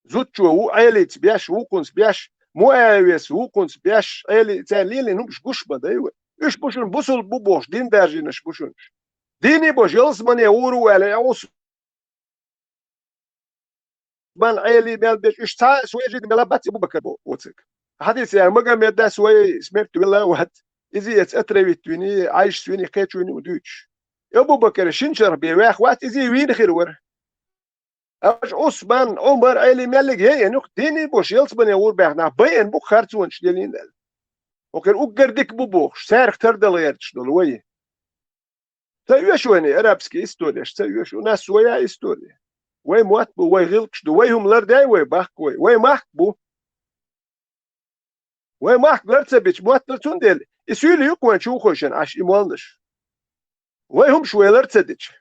Зудчо ву Ӏелица беш, вукхунца беш, Муавияс вукхунца беш, Ӏели-, цара лелийна хӀумаш гуш ма дай вай. Уьш бу шуна бусулба бу бохуш, дин даржийнарш бу шуна уьш. Дийне бохуш, ялсамане вур ву аьлла, Ӏус- бан Ӏели мел беш, уьш цхьа а свой жизнь мела бац и Абу-Бакар бо оциг. Хьадис яр Магомед дас вай смерть велла вац. Иза эца отравить вини, Ӏайшас вини, кхечу вини у дуьйцуш. Абу-Бакар шин чарх бен ваьхна вац, иза вийна хир вара. Аш Ӏусман, Ӏумар, Ӏели меллиг яйен юкх, дийне бош ялсмане вур баьхна, байен бу харцонаш делийна аьлла. Окхир уггар дика бу бохуш, царах тардала гӀерташ долу вай. Ца оьшу вайна арабский историяш, ца оьшу, у нас своя история. Вай мотт бу, вай гӀиллакхаш ду, вай хӀума лардай, вай бахка вай, вай махка бу. Вай махка лар ца бича, мотт лар цундела, и суьйли юкъа вайн чу вухойшан Ӏаш и молнаш. Вай хӀумаш вай лар ца дича,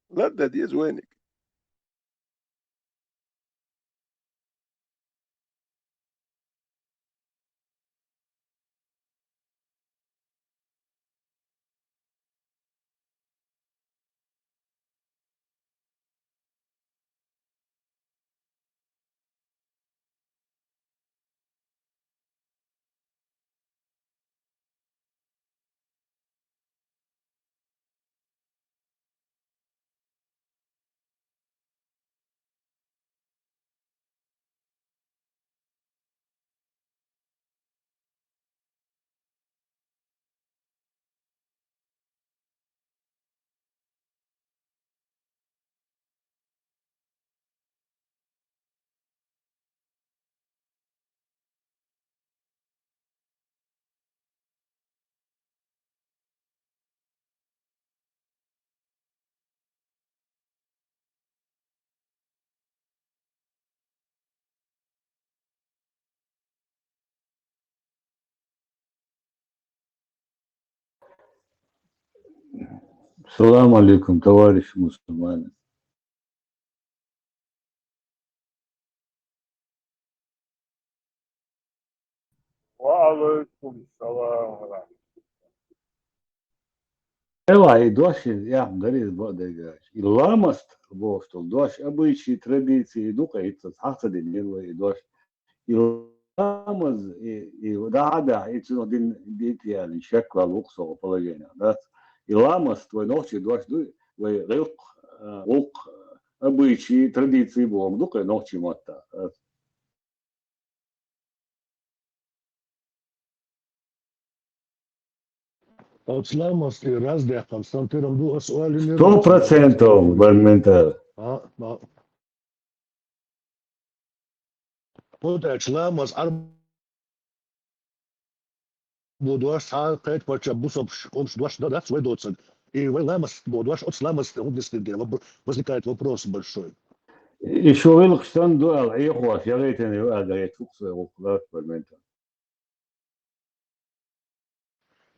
лардан деза вайниг. السلام عليكم, товарищ мусульманин. وعليكم السلام ورحمة الله. Эла, и дош, я, дариз бо дегаш. И ламаст бохуш долу дош, обычай, традиции, ду къайца, хьаха ца динера вай и дош. И ламаз, и, и да, да, и цунах дин дитияли шеквал вукху со положение, да? И ламаст вай нохчий дош ду, вай гӀилкх, а, гӀулкх, обычай, традиции боху ду къай нохчий матта, да? Оцу ламазти раздехкам сан тирам ду ас олинера. Сто процентов, Барментар. А, а. Кху тӀаьча ламаз ар бу дош цхьа кхета пачча бусалбаш хӀумаш дош дан дац вай доцург. И вай ламаст боху дош, оцу ламаст тӀе хӀун дисдина дела, воп-, возникает вопрос большой. И шо гӀиллакхаш санна ду аьлла, Ӏехош, ягӀийтина ю аьлла, гӀе, чукхоссавелла ву ларт парламентан.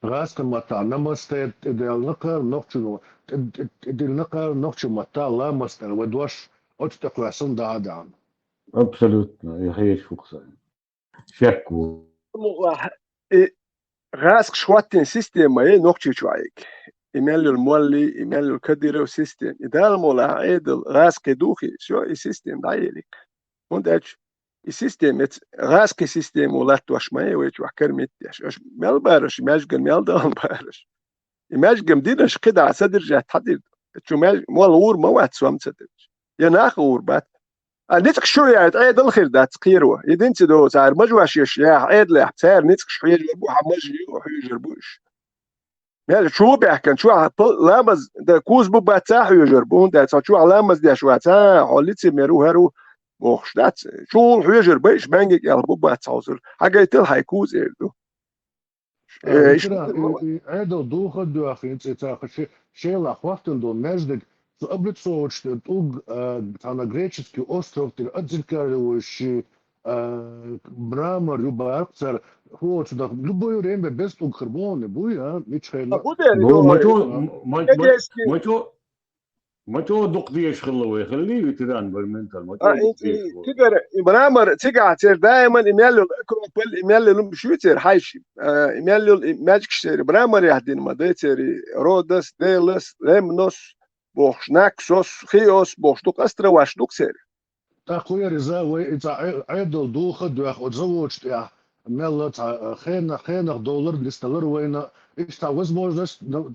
ГӀазкхийн маттахь намаз тӀе-, тӀедиллина кхара нохчо, тӀе-, тӀе-, тӀедиллина кхара нохчийн маттахь ламаст аьлла, вай дош оцу тӀе кхоьссина дӀа а даьхьна. Абсолютно, я хьеша фукъ сан. Шек ву. Муха, и гӀазкхаша хӀоттийна система ю Нохчийчохь. И мел йолу Моллин, и мел йолу Кадыровн система. И Дала мукъ лахь Ӏедал гӀазкхийн духий, всё, и система дӀаелира. ХӀунда аьлча и система, эца гӀазкхийн система латтош ма ю вайчохь кара меттигаш. Аша мел бара аша, маьждиган мел дахана бара аша. И маьждиган динарш кхидӀа содержать хьан дийр ду? Чу маьж-, молла гӀур ма вац сом ца дерш. Я нах гӀур бац. А ницкъаш шу яйта, Ӏедал хир дац кхеро. И динца доцу, цара мажош еш яха Ӏедалехь, цара ницкъаш хьоьжур бу, хьан мажа ю, хьоьжур бу уьш. Мел чу баьхкина, чохь пал-, ламаз дан куз бу бац а хьоьжур бу, хӀунда аьлча чохь ламаз деш вац, а, хьо лицемер ву, хӀара ву, бохуш дац. ЧугӀула хьоьжур бу уьш, маьнгиг аьлла бу бац хьовсур. Хьагайтал хьайн куз эр ду. А, э, ветеран, ишта и, и Ӏедал духа а доьхна, цӀе ца ха-, ше-, шелахь хӀоттийна долу маьждиг, цу облицовочный тӀулг, а, цхьана греческий остров тӀера отзеркаливающий, а, мрамор ю баьхкина цара, хӀоцу даха, любое время без тӀулг хир бу хьуна, буй, а, мича хенахь. Бу, ма чо, ма, ма, ма чо, Ма чӀогӀа дукха дезаш хилла вай, хиллий, ветеран, парламентан, ма чӀогӀа дукха дезаш хилла. Цигара, и мрамор, цигахь церан даиман и мел йолу Акрополь, и мел йолу хӀумаш ю церан хьаьжча, а, и мел йолу и маьждигаш церан мраморех дина ма дай церан, и Родос, Делос, Лемнос бохуш, Наксос, Хиос бохуш, дукха островаш ду-кх церан. ТӀаккха хӀун яра иза, вай и цхьа Ӏе-, Ӏедал духа а доьхна, оцу заводаш тӀехь мелла цхьа, э, хенах, хенах доллар нисдалар вайна, иштта цхьа возможность, ну,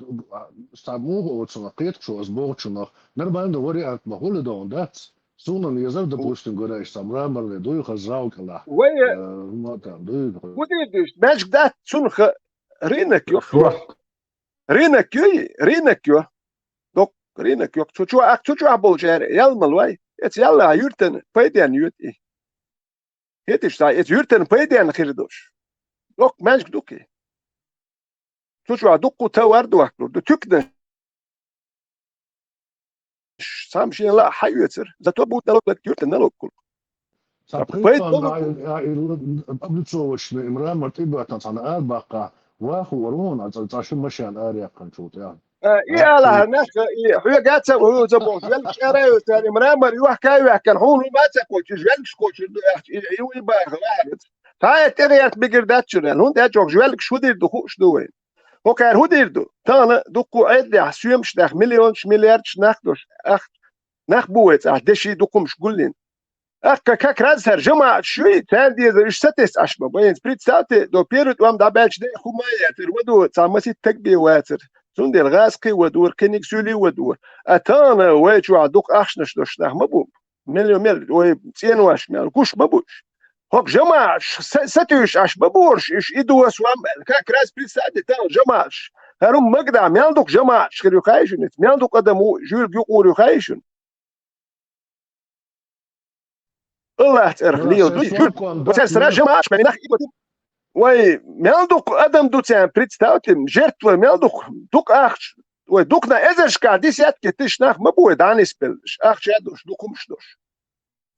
цхьа муха оцунах кхеташ ву ас бохучунах, нормальный вариант ма хуьлу догӀун дац. Суна езар, допустим, гора иштта цхьа мраморный дуй хаза зал кӀелахь. Вай, э, ма там дуй. ХӀун дийр ду иштта? Маьждиг дац, цунах рынок ю. Шорт. Рынок юй, рынок ю. Доккха рынок ю. Цу чохь, ах, цу чохь болчара ял ма лой. Эца яллахь юьртан пайденна йоьду и. ХӀеташ ца, эца юьртан пайденна хир долуш. Доккха маьждиг ду-кх и. Цу чохь дуккха товар дохкур ду. Туьканаш цхьамма шен лаахь хьаоьцур, зато бу налог латта юьртан налог кхуллу. Цхьа пхи тонна а, а, и л-, облицовочный, и мрамор тӀебоьттина цхьана арабаккхахь, ваха вара вон, а цӀа, цӀа ши машен араяьккхинчул тӀаьхьа. А, и алахьа нах, и хьоьга а ца, хьоьга ца бохуш, веллачу ара а йоцу, и мрамор йохка а йоьхкина, хьуна хӀума а ца кхочуш, веллачу кхочур ду аьлча, и, и, и баха вахараца. Цхьа а тӀегӀерта бигар дац чуьра аьлла. ХӀунда аьлча хӀокху веллачу хӀун дийр ду хууш ду вайна. ХӀокхара хӀун дийр ду? Тахана дуккха Ӏедалехь соьмаш нах, миллионаш, миллиардаш нах долуш, ах, нах бу вай цӀахь, деши дукхумаш гуллина. Ахка как раз хӀара жамаӀаташ юй, царна дезар уьш сатесна Ӏаш ма бу. ХӀинца представьте, до первый тӀом дӀабаьлча ден хӀума а яцара, вадо цхьа масийтта стаг бен вацара. Цундела гӀазкхий вадора, кхиниг суьйлий вадора. А тахана вай чохь дукха ахчанаш долуш нах ма бу. Мел ю мел, вай цӀенош мел, гуш ма бу уьш. ХӀокху жамаӀаташ са-, сатуьйсуш Ӏаш ма бу уьш, уьш и досу ам, как раз представьте, тахана жамаӀаташ. ХӀара хӀума магадахь мел дукха жамаӀаташ хир ю хаий шуна, мел дукха адам ву, жуьрга юкъур ю хаий шуна. Аллахь цӀарах лела дуй, жуьртан, цара сара жамаӀаш бен нах и вату. Вай, мел дукха адам ду царна, представьте, жертва мел дукха, дукха ахча, вай, дукха на эзаршкахь десятки тысяч нах ма бу вай дӀанисбеллаш, ахча а долуш, дукхумаш долуш.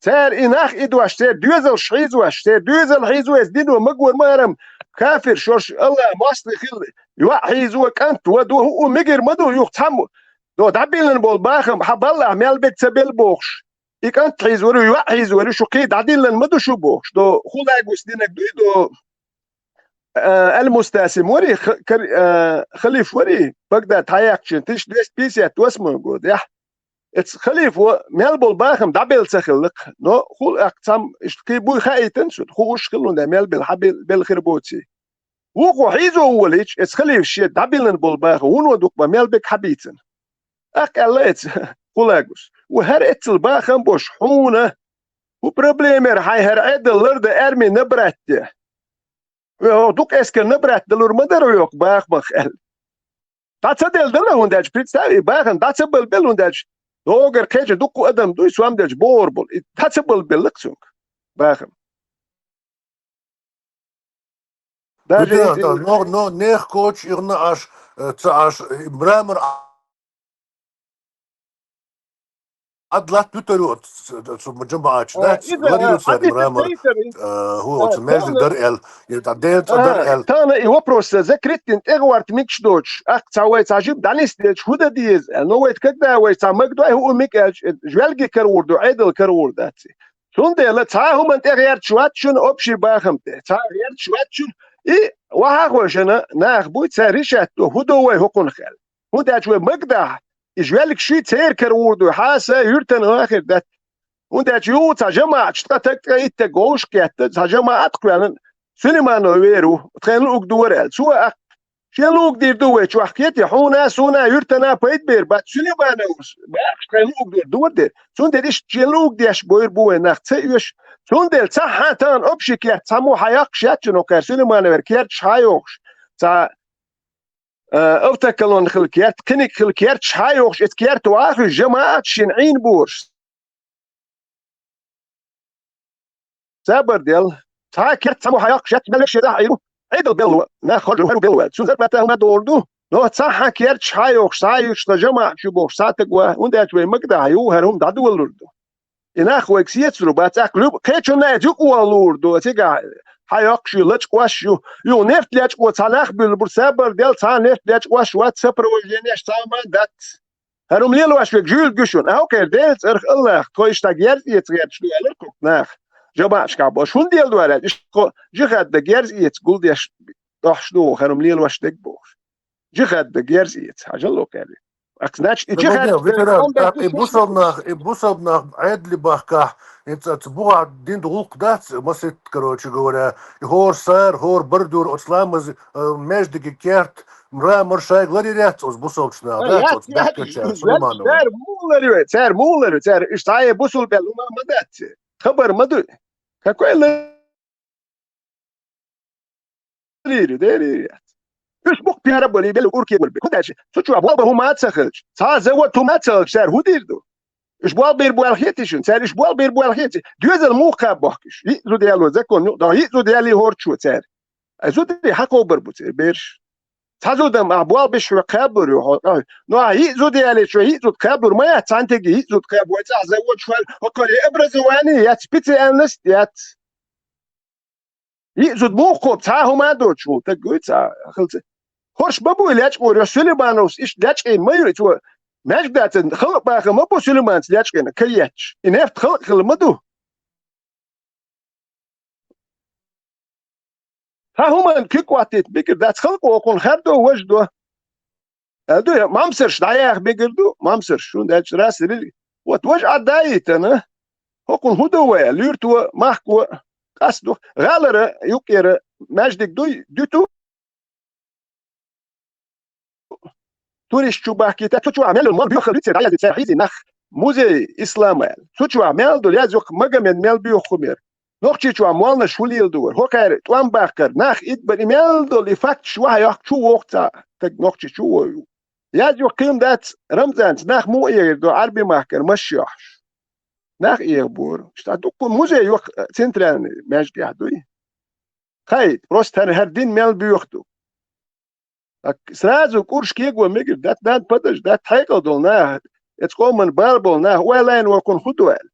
Цара и нах и дош, церан доьзалш хьийзош, церан доьзал хьийзо иза дино магор ма арам, кафир шорш, Аллахь мостагӀий хилла, йоӀ хьийзо, кӀант вадо, хӀуъу мегар ма ду, юха цхьаммо, до дӀабиллина болу бахам, хьан баллахь мел бега ца белла бохуш. И кӀант хьийзор ю, йоӀ хьийзор ю, шу кхин дӀадиллина ма ду шу бохуш. До Хулагус динарг дуй, до, а, Аль-Мустасим вари, х-, кар-, а, халиф вари, Багдад хьаяьккхичун, тысяча двести пятьдесят восьмой годехь. Эца халифо мел болу бахам дӀабелла ца хилла-кх, но хул аккха цхьамма иштта кхин буй хаийтина цунна, хууш хилла хӀунда мел белла, хьан бел-, белла хир боций. Вукхо хьийзо волийча, эца халифа шен дӀабиллина болу баха, вуно дукха бан мел бега хьабийцина. ТӀаккха аьлла эца Хулагус: «Ву хӀара эццал бахам бош хьуна, хӀу проблемера хьайн хӀара Ӏедал ларда аьрми набрать де? Хьо дукха эскар набрать далур ма дара хьоьга бахамах», — аьлла. ДӀа ца делла дала хӀунда аьлча, представь, и бахам дӀа ца балбелла хӀунда аьлча, догара кхеча дуккха адам дуй, сом делча богӀур болу, и дӀа ца балбелла-кх цуьнга бахам. Даже да, если да, но, но нех коча ирна аш, э, ца аш, э, мрамор Ӏад латт вуьтар ю оцу, оцу жамаӀаташ, а, дац, иза, лар ю а, цара, а, мрамор, тайпара, а, хӀу, а, оцу маьждиг тана дар аьлла, я тӀа ден цӀа дар, а, аьлла. Тана и вопрос закрытин тӀегӀорта микаш доцуш, аккха цхьа вай цхьа жима дӀанисделча хӀу дан деза аьлла. Но вай когда вай цхьа маг дой хӀу миг аьлча, жоьлги карагӀур ду, Ӏедал карагӀур дац. Цундела цхьа хӀуманна тӀегӀерташ вац шуна общий бахам тӀе. Цхьа гӀерташ вац шуна. И вахьа а хойшана нах буй, цара решать до, хӀу до вай хӀокхунах аьлла. ХӀунда аьлча вай маг дахь, и жоьлгаш шуй церан карагӀур ду, хьаса, юьртана ахир дац. ХӀунда аьлча юха цхьа жамаӀаташ ткъа таг, ткъа итт таг вовшах кхетта, цхьа жамаӀат а кхоьллина, Сулейманов вер ву, тхайна луъург ду вара аьлла. Цо а, шен луъург дийр ду вай чохь кхетий, хьуна, суна, юьртана пайда бер бац, Сулеймановс баккхаш тхайна луъург дийр ду вара дер. Цундела иштта шен луъург деш бойр бу вай нах ца оьшу. Цундела цхьа хьан тахана общий керт, цхьа мо хьан яккхаш яц шуна кхаьра, Сулеймановера керташ хьан йохуш. Цхьа а, автоколонна хила керт, кхиниг хила керташ хьан йохуш, эца керта вахуьйту жамаӀат шина Ӏийна борш. Сабар дел, цхьа а керт цхьа мо хьан йоккхуш яц, мел вешши дахьа Ӏийна, Ӏедал белла, нах хоржу хӀару белла ваьлла. Цу зарплата хӀума догӀур ду, но цхьа хьан керташ хьан йохуш, цхьа а юьш сан жамаӀат шу бохуш, цхьа таг ваха, хӀунда аьлча вай магадахьа юха хӀара хӀума дӀадолалур ду. И нах вайга сецаро бац, тӀаккха кхечунна а юкъа валлур ду, цигахь хьан йоккхуш ю, лачкъош ю, юха нефть лечкъо цхьа нах буьллу бур, сабар дел цхьа нефть лечкъош вац, сопровожденеш цхьа ма дац. ХӀара хӀума лелош вега жуьлга ю шуна, аукхера Делан цӀарах Аллах, тхо иштта герз эца гӀерташ ду аьлларг кху нах, жамаӀашкахь бош, хӀунда леладора аьлла, иштта кхо жихад дан герз эца гулдеш дохьуш ду, хӀара хӀума лелош дерг бохуш. Жихад дан герз эца, хьажал ло кхаьрли. Ак, значит, и жихад ветеран, и бусалба нах, и бусалба нах Ӏедали бахкахь, и ца, ца бухахь динда гӀуллакх дац, маситта, короче говоря, и хӀора сара, хӀора бардура оцу ламаз, э, междиге керт, мрамор шайга ларъяр яц оцу бусалбачу наха, дац оцу баьхкачара, Сулейманова. Цара муха ларъяр, цара муха ларъяр, цара, иштта цхьа а бусалба аьлла хӀума ма дац. Хабар ма ду. Какой ларъяр? Лийри, дерий яц. Уьш букъ пера бали, бели урке бали. ХӀунда аьлча, цу чохь болх бан хӀума а ца хилча, цхьа а завод хӀума а ца хилча, цара хӀун дийр ду? Уьш болх бийр бу аьлла хетий шуна? Цара уьш болх бийр бу аьлла хетий? Доьзал муха кхаба бохку уьш? ЙиъзудӀ яло закон ю, дӀа йиъзудӀ ялий хӀорчо цара. Ай зударий хьан кхобар бу церан бераш? Цхьа зуда-м ахь болх беш хьоьга кхаблур ю хьо. Ну, ахь йиъзудӀ ялийчо йиъзудӀ кхаблур ма яц, цхьаьнтиге йиъзудӀ кхаба вай цӀахь завод шуьга, хӀокхуьнан я образование яц, специальность яц. ЙиъзудӀ муха кхобу, цхьа а хӀума а доцуш волу стаг вуй цхьа хилла ца. ХӀорш ма буй лечкъор, Сулеймановс иштта лечкъийна ма ю и цо. Маьждиге дацан халкъ баха ма бу Сулейманца лечкъийна, каетташ. И нефть халкъ хилла ма ду. Цхьа хӀуманна куьг хӀоттийта мегар дац, халкъо хӀокхунна хардо, важдо. Аьлла ду, я мамсарш дӀаяха мегар ду, мамсарш, шуна даьлча рас рили. Вот важа Ӏад а йитана, хӀокхунна хӀун ду вай, луьрто, махко, къасто, гӀалара, юккъера, маьждиг дуй, дуьту, турист чу бахкийта, цу чохь мел йолу мол боьхалла вицера дӀаяздина цара хьийзий нах, музей ислама аьлла. Цу чохь мел долу язйо-кх Магомед мел боьху хӀумера. Нохчийчохь молнаш хӀун леладора? ХӀокхара тӀом баккхара нах идбан и мел долу и факташ вахьа йоккху чу воху цхьа стаг Нохчийчу ву. Язйо-кх кхин дац Рамзанца нах муха эгӀар ду Ӏарби махкара машаш йохьуш. Нах эгӀабора. Ша дуккха музей йоккха центральный маьждигехь дуй. Хай, просто хӀара, хӀара дин мел боьха ду. Так, сразу кӀурш кего мегар, дат над падаж, дат хьекъал долу наха, эцу къоман бала болу наха, ой, лайна вокхунна хӀун ду аьлла.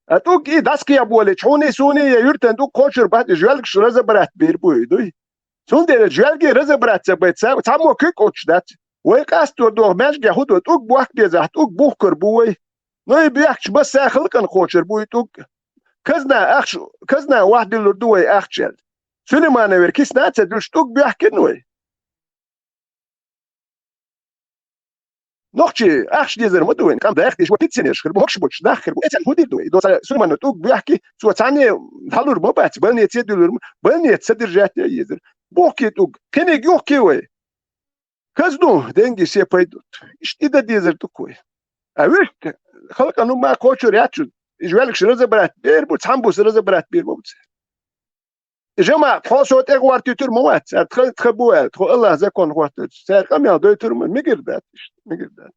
А тӀуг и дӀаскхеболийча, хьуний суний я юьртан тӀуг кхочур бац, и жоьлгаш разобрать бийр бу и дуй. Цундела жоьлге разобрать ца байта, ца, цхьаммо куьг оцуш дац. Вай къастор доху маьжге хӀун ду, тӀуг бохка безахь, тӀуг бухкур бу вай. Но и боьхкачу масса халкъана кхочур бу и тӀуг. Казна ахча, казна вахьдиллур ду вай ахча аьлла. Сулеймановера кисна а ца дуьллуш тӀуг боьхкина вай. Нохчий ахча дезар ма ду вайн, къам даха дезаш вай пенсионерш хир бу, могуш боцуш нах хир бу. Эцарна хӀун дийр ду вай? Доца Сулейманов тӀуг боьхки, цо цхьанне дӀалур ма бац, больнице дуьллур ма, больница содержать ян езар. Бухки тӀуг, кхиниг юхки вай. Казну деньги все пойдут. Иштта и дан дезар ду-кх вай. А вуьшта халкъана хӀумма кхочур яц шуна. И жоьлгаш разобрать бер бу, цхьамбус разобрать бер ма бу цара. И жамаӀат тхо со тӀе гӀортуьйтур ма вац, цара тхан тхан бу аьлла, тхо Аллах закон хӀоттуьйтуш, цара къамел дойтур ма, мегар дац иштта, мегар дац.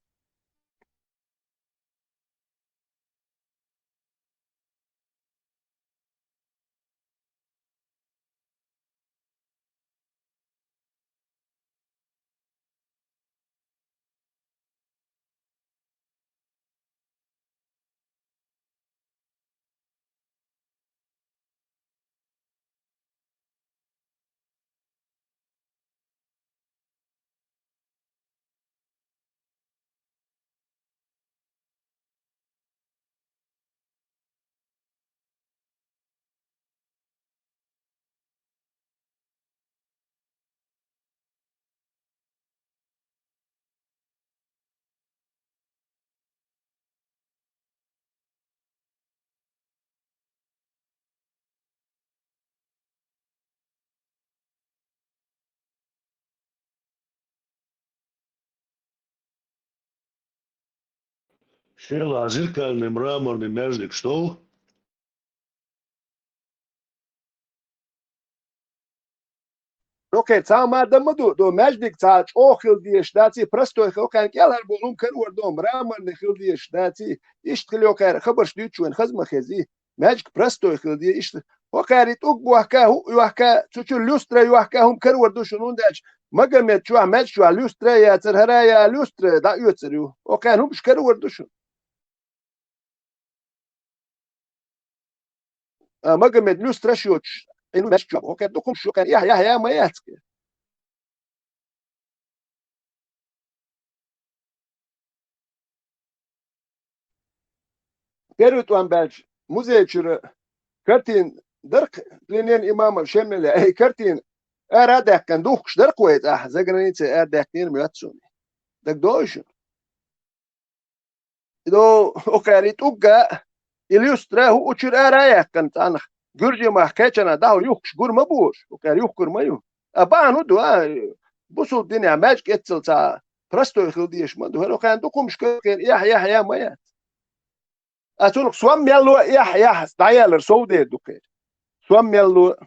Шелахь зеркальный мраморный маьждигаш довла. Окей, цхьа хӀума дан ма ду, до маьждиг цхьа чӀогӀа хила дезаш дац, простой хила, кхаьн кӀелхьарболу хӀума карор ду, мраморный хила дезаш дац, иштта хила йокхара хабарш дуьйцуш вайн хаза ма хези. Маьждиг простой хила де, иштта. Окхара и тӀулг бохка, хӀуъ йохка, цу чуьра люстра йохка хӀума карор ду шуна, хӀунда аьлча Магомед чохь, маьждиг чохь люстра а яцара, хӀара а я люстра дӀаоьцур ю. Окхара хӀумаш карор ду шуна. А, Магомед, люстраш йоцуш, Ӏилманаш чохь, хӀокхуьнан дукхумаш ю, кхаьн эхь-, эхь-, я ма яц кхе. Первый тӀом баьлча, музей чуьра картина дара-кх, пленен имама Шемеля, ай, картина ара а даьккхина, духкуш дара-кх вай цӀахь, заграницей ара даьккхинера моьтту суна. ДагадогӀий шуна? И до, окхара и тӀулг а, и люстра а хӀуъу чуьра ара а яьккхина цӀанах, гуьржийн мах кхечанхьа дӀахьо юхкуш гур ма бу уьш, окхара юхкур ма ю. А бахьана хӀун ду, а, бусулба динехь маьждиг эццал цхьа простой хила дезаш ма ду. ХӀара окхарна дукхумаш кхера эхь-, эхь-, я ма яц. А цунах сом мел ло эхь-, эхь-, дӀаялар сов дер ду кхера. Сом мел ло.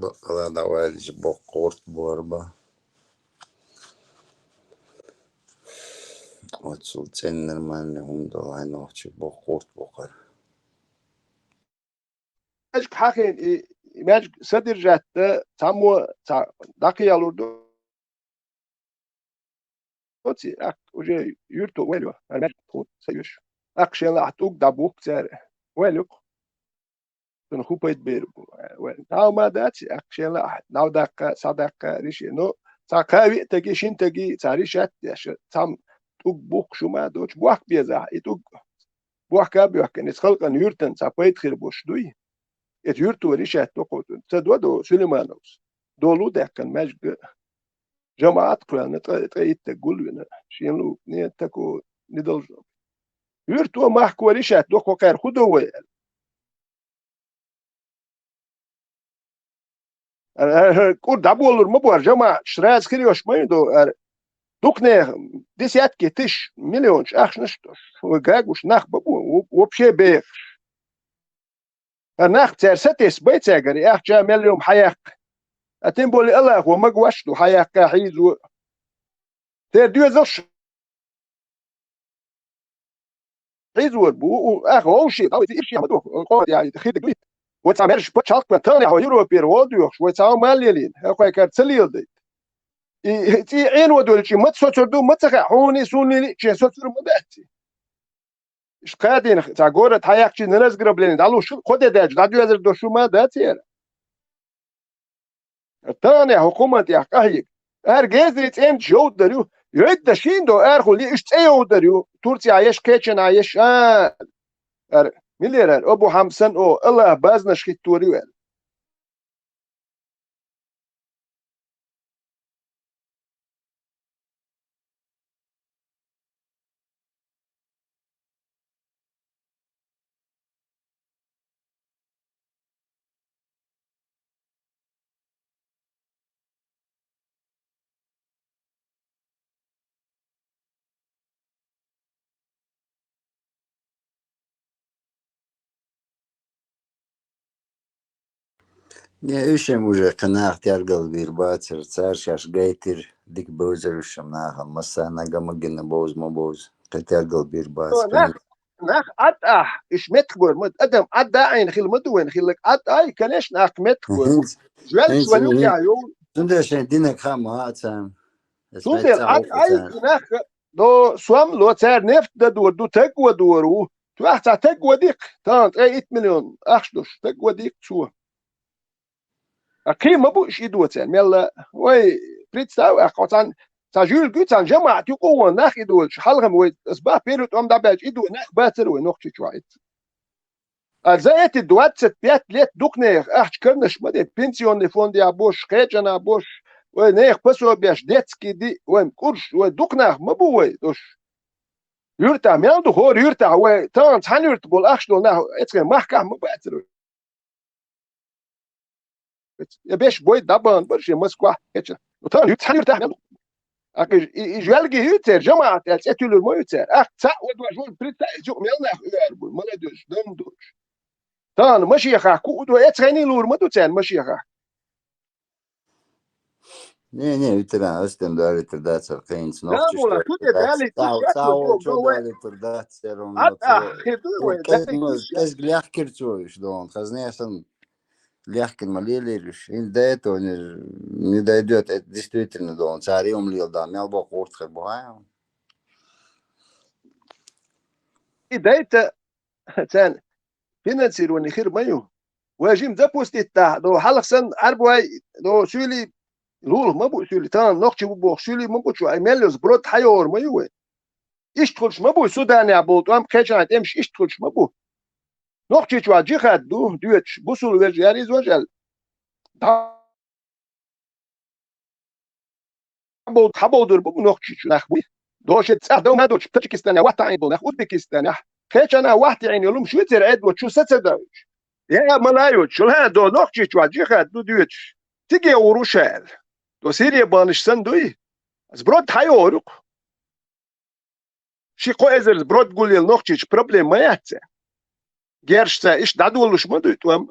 Бакъала дӀаваьлча боккха гӀурт бу хӀара бан. Оццул цӀена нормальный хӀума долу хьайн нохчий боккха гӀурт бу хӀара. Маьждиг хьахийна, и, и маьждиг содержать дан цхьаммо цхьа дӀакхаялур ду. Оци, аккха уже юьрто вайл ю, хӀара маьждиг тхуна ца оьшу. Аккха шен лаахь тӀулг дӀабухку цара. Вайл ю-кх. Цунна хӀун пайда бер бу? Вайл. Дала ма дац, аккха шен лаахь, дӀадаккха, схьадаккха, реше. Но цхьа кхаа-виъ стаги, шина стаги цхьа решать деш, цхьамма тӀулг бухкуш хӀума а доцуш, бохка безахь, и тӀулг бохка а боьхкина, иза халкъана, юьртана цхьа пайда хир болуш дуй? Иза юьрто решать до кху, ца до до Сулеймановс. Долу даьккхина маьждиг а. ЖамаӀат кхоьллина, ткъа, ткъе итт стаг гулвина. Шена лу, не, тако не должно. Юьрто, махко решать до кху, кхара хӀун до вай аьлла. Ара, ара, кӀур дӀаболур ма бу, ара, жамаӀаташ раза хир йолуш ма ю ду, ара. Дукха нехан десятки тысяч, миллионаш ахчанаш а долуш, вай гагуш нах ма бу, во-, вообще бехаш. Ара нах цара сатесна бай цаьргара, и ахча мел йома хьаяккха. А тем более Аллахо магош а ду, хьаяккха, хьийзо. Церан доьзалш хьийзор бу, у, ах, вовши, дӀа вайти ирча ма ду, къо, я, хи даг лит. Вай цхьа маьрша пачхьалкх ван, тахана хьо Европера гӀо доьхуш, вай цхьа хӀума а лелийна, хьо кхайкхар ца леладайта. И цӀий Ӏено долчи, ма соцур ду, ма ца хаьа, хьуни, суни, чен соцур ма дац. Иш кхадина, цхьа город хьаяхчи, на разграбление, дӀалуш, кхо де даьча, дӀадоьзар до шу ма дац яра. Тане хьукумат яхь къахьег. Ар гезри цӀен йовдар ю. Йойда шин до ар хули, иш цӀе йовдар ю. Турция еш, кечена еш, а, ар, миллер ар, Абу Хамсан о, Аллах базнаш хиттур ю ар. Не, уьш-м уже кхы нах тергал бийр бацар, цар шаьш гайтир, дика бовзар уьш-м нахана, массарна гама гина бовз ма бовз, кхы тергал бийр бац. О, кхы нах, нах Ӏад ахь, уьш меттах бор ма, адам Ӏад а Ӏийна хила ма ду вайн, хилла Ӏад ай, конечно, ахь меттах бор. ХӀинца, Жоьллаш хӀинца, ван ю хӀин-, кхьа йол. Цундела шайн динаг хаа ма а царна. Цундела Ӏад ай, нах, до сом ло, цар нефть дадор ду, таг вадор ву. Туьхь цхьа таг вадикх, тан ткъе итт миллион ахча долуш, таг вадикх цо. А кхин ма бу иш и доцаьр, мелла, вай, представь, а кхо цхьан, цхьа жуьлга ю, цхьан жамаӀат ю, кхо вон нах и доцуш, хьалхам вай, ас бах, первый тӀом дӀабаьлча и до, нах бацар вай нохчичохь ицца. А за эти двадцать пять лет дукха нехан ахча карнаш ма де, пенсионный фонд я бош, кхечана бош, вай нехан пособеш, детский ди, вай курш, вай дукха нах ма бу вай, дош. Юьртахь мел ду, хӀора юьртахь вай, тахана цхьана юьрта болу ахча долу нах, эцхен махкахь ма бацар вай. Я беш бой дабан бар шен Москва хеча. Ну, тахана юьрта цхьана юьртахь мел ду. Акъ и, и, и жоьлги ю цер, жамаӀат аьлла цӀе туьлур ма ю цер. Ахь цхьаъ вадош вон представь, юкъ мел нах уьйр бу, молодёжь, дам доцуш. Тахана машехахь ку у до, эцхайний лур ма ду церан машехахь. Не, не, ветеран, ас тем далитар дацар кхинца. Нохчаш далитар дац. Цау, цау, чу далитар дац, церан. Ат, а, хи ду вай, кез, кез лехкир цо уьш дон, хазне сан лехкир ма лелир уьш. Ин да это, не, не дойдёт, это действительно дон. Цари ум лил да, мел бо курт хир бу, а? И дайта, цен, финансирование хир ма ю. Вай жим запустить дахь, до хьалха сан Ӏарбой, до суьли, лулах ма бу суьли, тан нохчи бу боху суьли ма бу чу, ай мел йозу брод хьайогӀур ма ю вай. Иштта хуьлуш ма бу, Суданехь болу тӀом кхечанхьа тӀемаш иштта хуьлуш ма бу. Нохчичохь джихад ду, доьдуш, бусул вежа яр иза важал. Хьаболдур бу нохчичу нах буй. Доша цӀа дов ма долчу Таджикистанехь вахтаӀийна болу нах, Узбекистанехь. Кхечанхьа вахтаӀийна йолу шуьйцара Ӏедало чу са ца давуьйтуш. Я ма лайочу, ла до нохчичохь джихад ду доьдуш. Циге гӀур ву ша аьлла. До Сирия банаш санна дуй? Сброд хьайогӀур ю-кх. Ши кхо эзар сброд гулъелла нохчичу проблема ма яц цаьрга. Герш цаьрга иштта дӀадолуш ма дуй тӀом.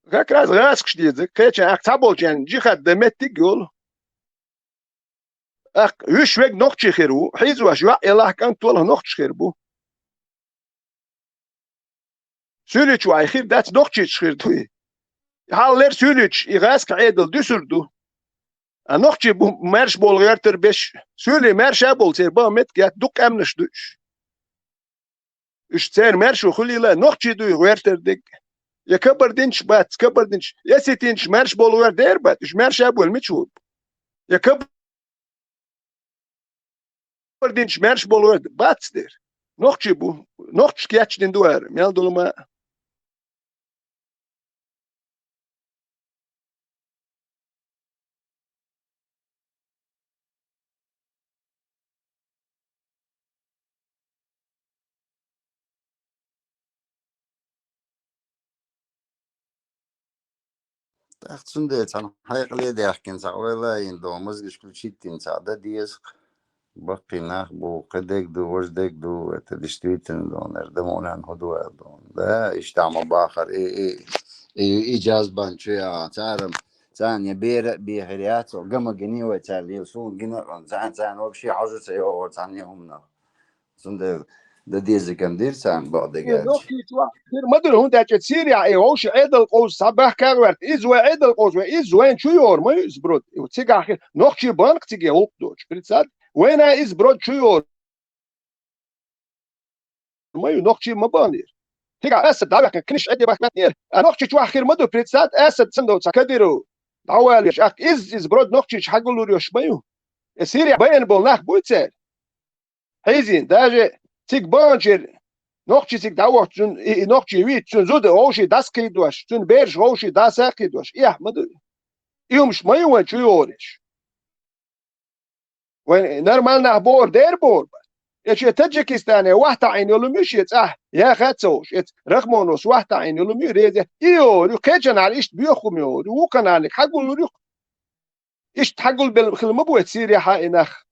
Как раз гӀазкхаш деза, кхечан ахь цхьаболчарна джихад дан меттиг а йолу. Ахь вуьш вега нохчи хир ву, хьийзош йоӀ елахь кӀант толахь нохчаш хир бу. Суьйличу вай хир дац, нохчичу хир дуй. Хьаллера суьйличу и гӀазкхи Ӏедал дуьсур ду. А нохчи бу маьрша болу гӀертар беш, суьйли маьрша а болу церан бан меттиг яц, дукха къаьмнаш ду уьш. Уьш церан маьршо хуьлийла, нохчий дуй гӀертар дерг. Я кабардинчаш бац, кабардинчаш, я ситинчаш маьрша болу гӀер дер бац, уьш маьрша а болу мича ву? Я кабардинчаш маьрша болу гӀер бац дер. Нохчий бу, нохчаш кечдина ду ара, мел долу ма. ТӀаккха цундела цхьана хьекъале а даьхкина, цхьа ойла а йина, дон мозгаш включить йина цхьа дан деза-кх. Баккхий нах бу, кхин дерг ду, важа дерг ду, это действительно, дон, эр, да муьлханна хӀун ду аьлла, дон. Да, иштта ма бахара, и, и, и, и джаз бан чу яхьа. Цара, царна я бера а бехир яц, гама гиний вай цара лела, суна гина а, царна, царна вообще хьожа ца йогӀура цхьанне а хӀуманах. Цундела Дан дезагам дир царна бакъдерг аьлча. Нохчийчохь хир ма дара, хӀунда аьлча Сирехь и вовшийн Ӏедал къовса схьа баьхкар ваьрта, иза вайн Ӏедал къовса вайн, иза вайн чу йора ма ю иза брод. Цигахь хир, нохчий бан-кх цига гӀуллакх доцуш, представь, вайна иза брод чу йора ма ю, нохчий ма бан яра. Цигахь Асад дӀаваьккхина, книш Ӏедал бахкатнера. А Нохчийчохь хир ма ду, представь, Асад санна долу цхьа Кадыров дӀавалавеш, ахь иза, иза брод Нохчийчу хьагуллур йош ма ю. И Сирехь байна болу нах буй цара? Хьийзийна, даже цига баханчера нохчий цига дӀавахча, цуьнан и, и нохчий вийца, цуьнан зуда вовшийн дӀасакхийдош, цуьнан бераш вовшийн дӀасакхийдош, эхь ма ду. И хӀумаш ма ю вайн чу йогӀур ерш. Вайн нормальный нах бохург дера бохург бара. Эцу Таджикистане вахтаӀийна йолу ма ю шен цӀахь, яха а ца хууш, эцу Рахмоновс вахтаӀийна йолу ма ю реза, и йогӀур ю, кхечанхьара иштта боьха хӀума йогӀур ю, вукханхьарниг хьагуллур ю. Иштта хьагулбелла хила ма бу эцу Сирехьа и нах.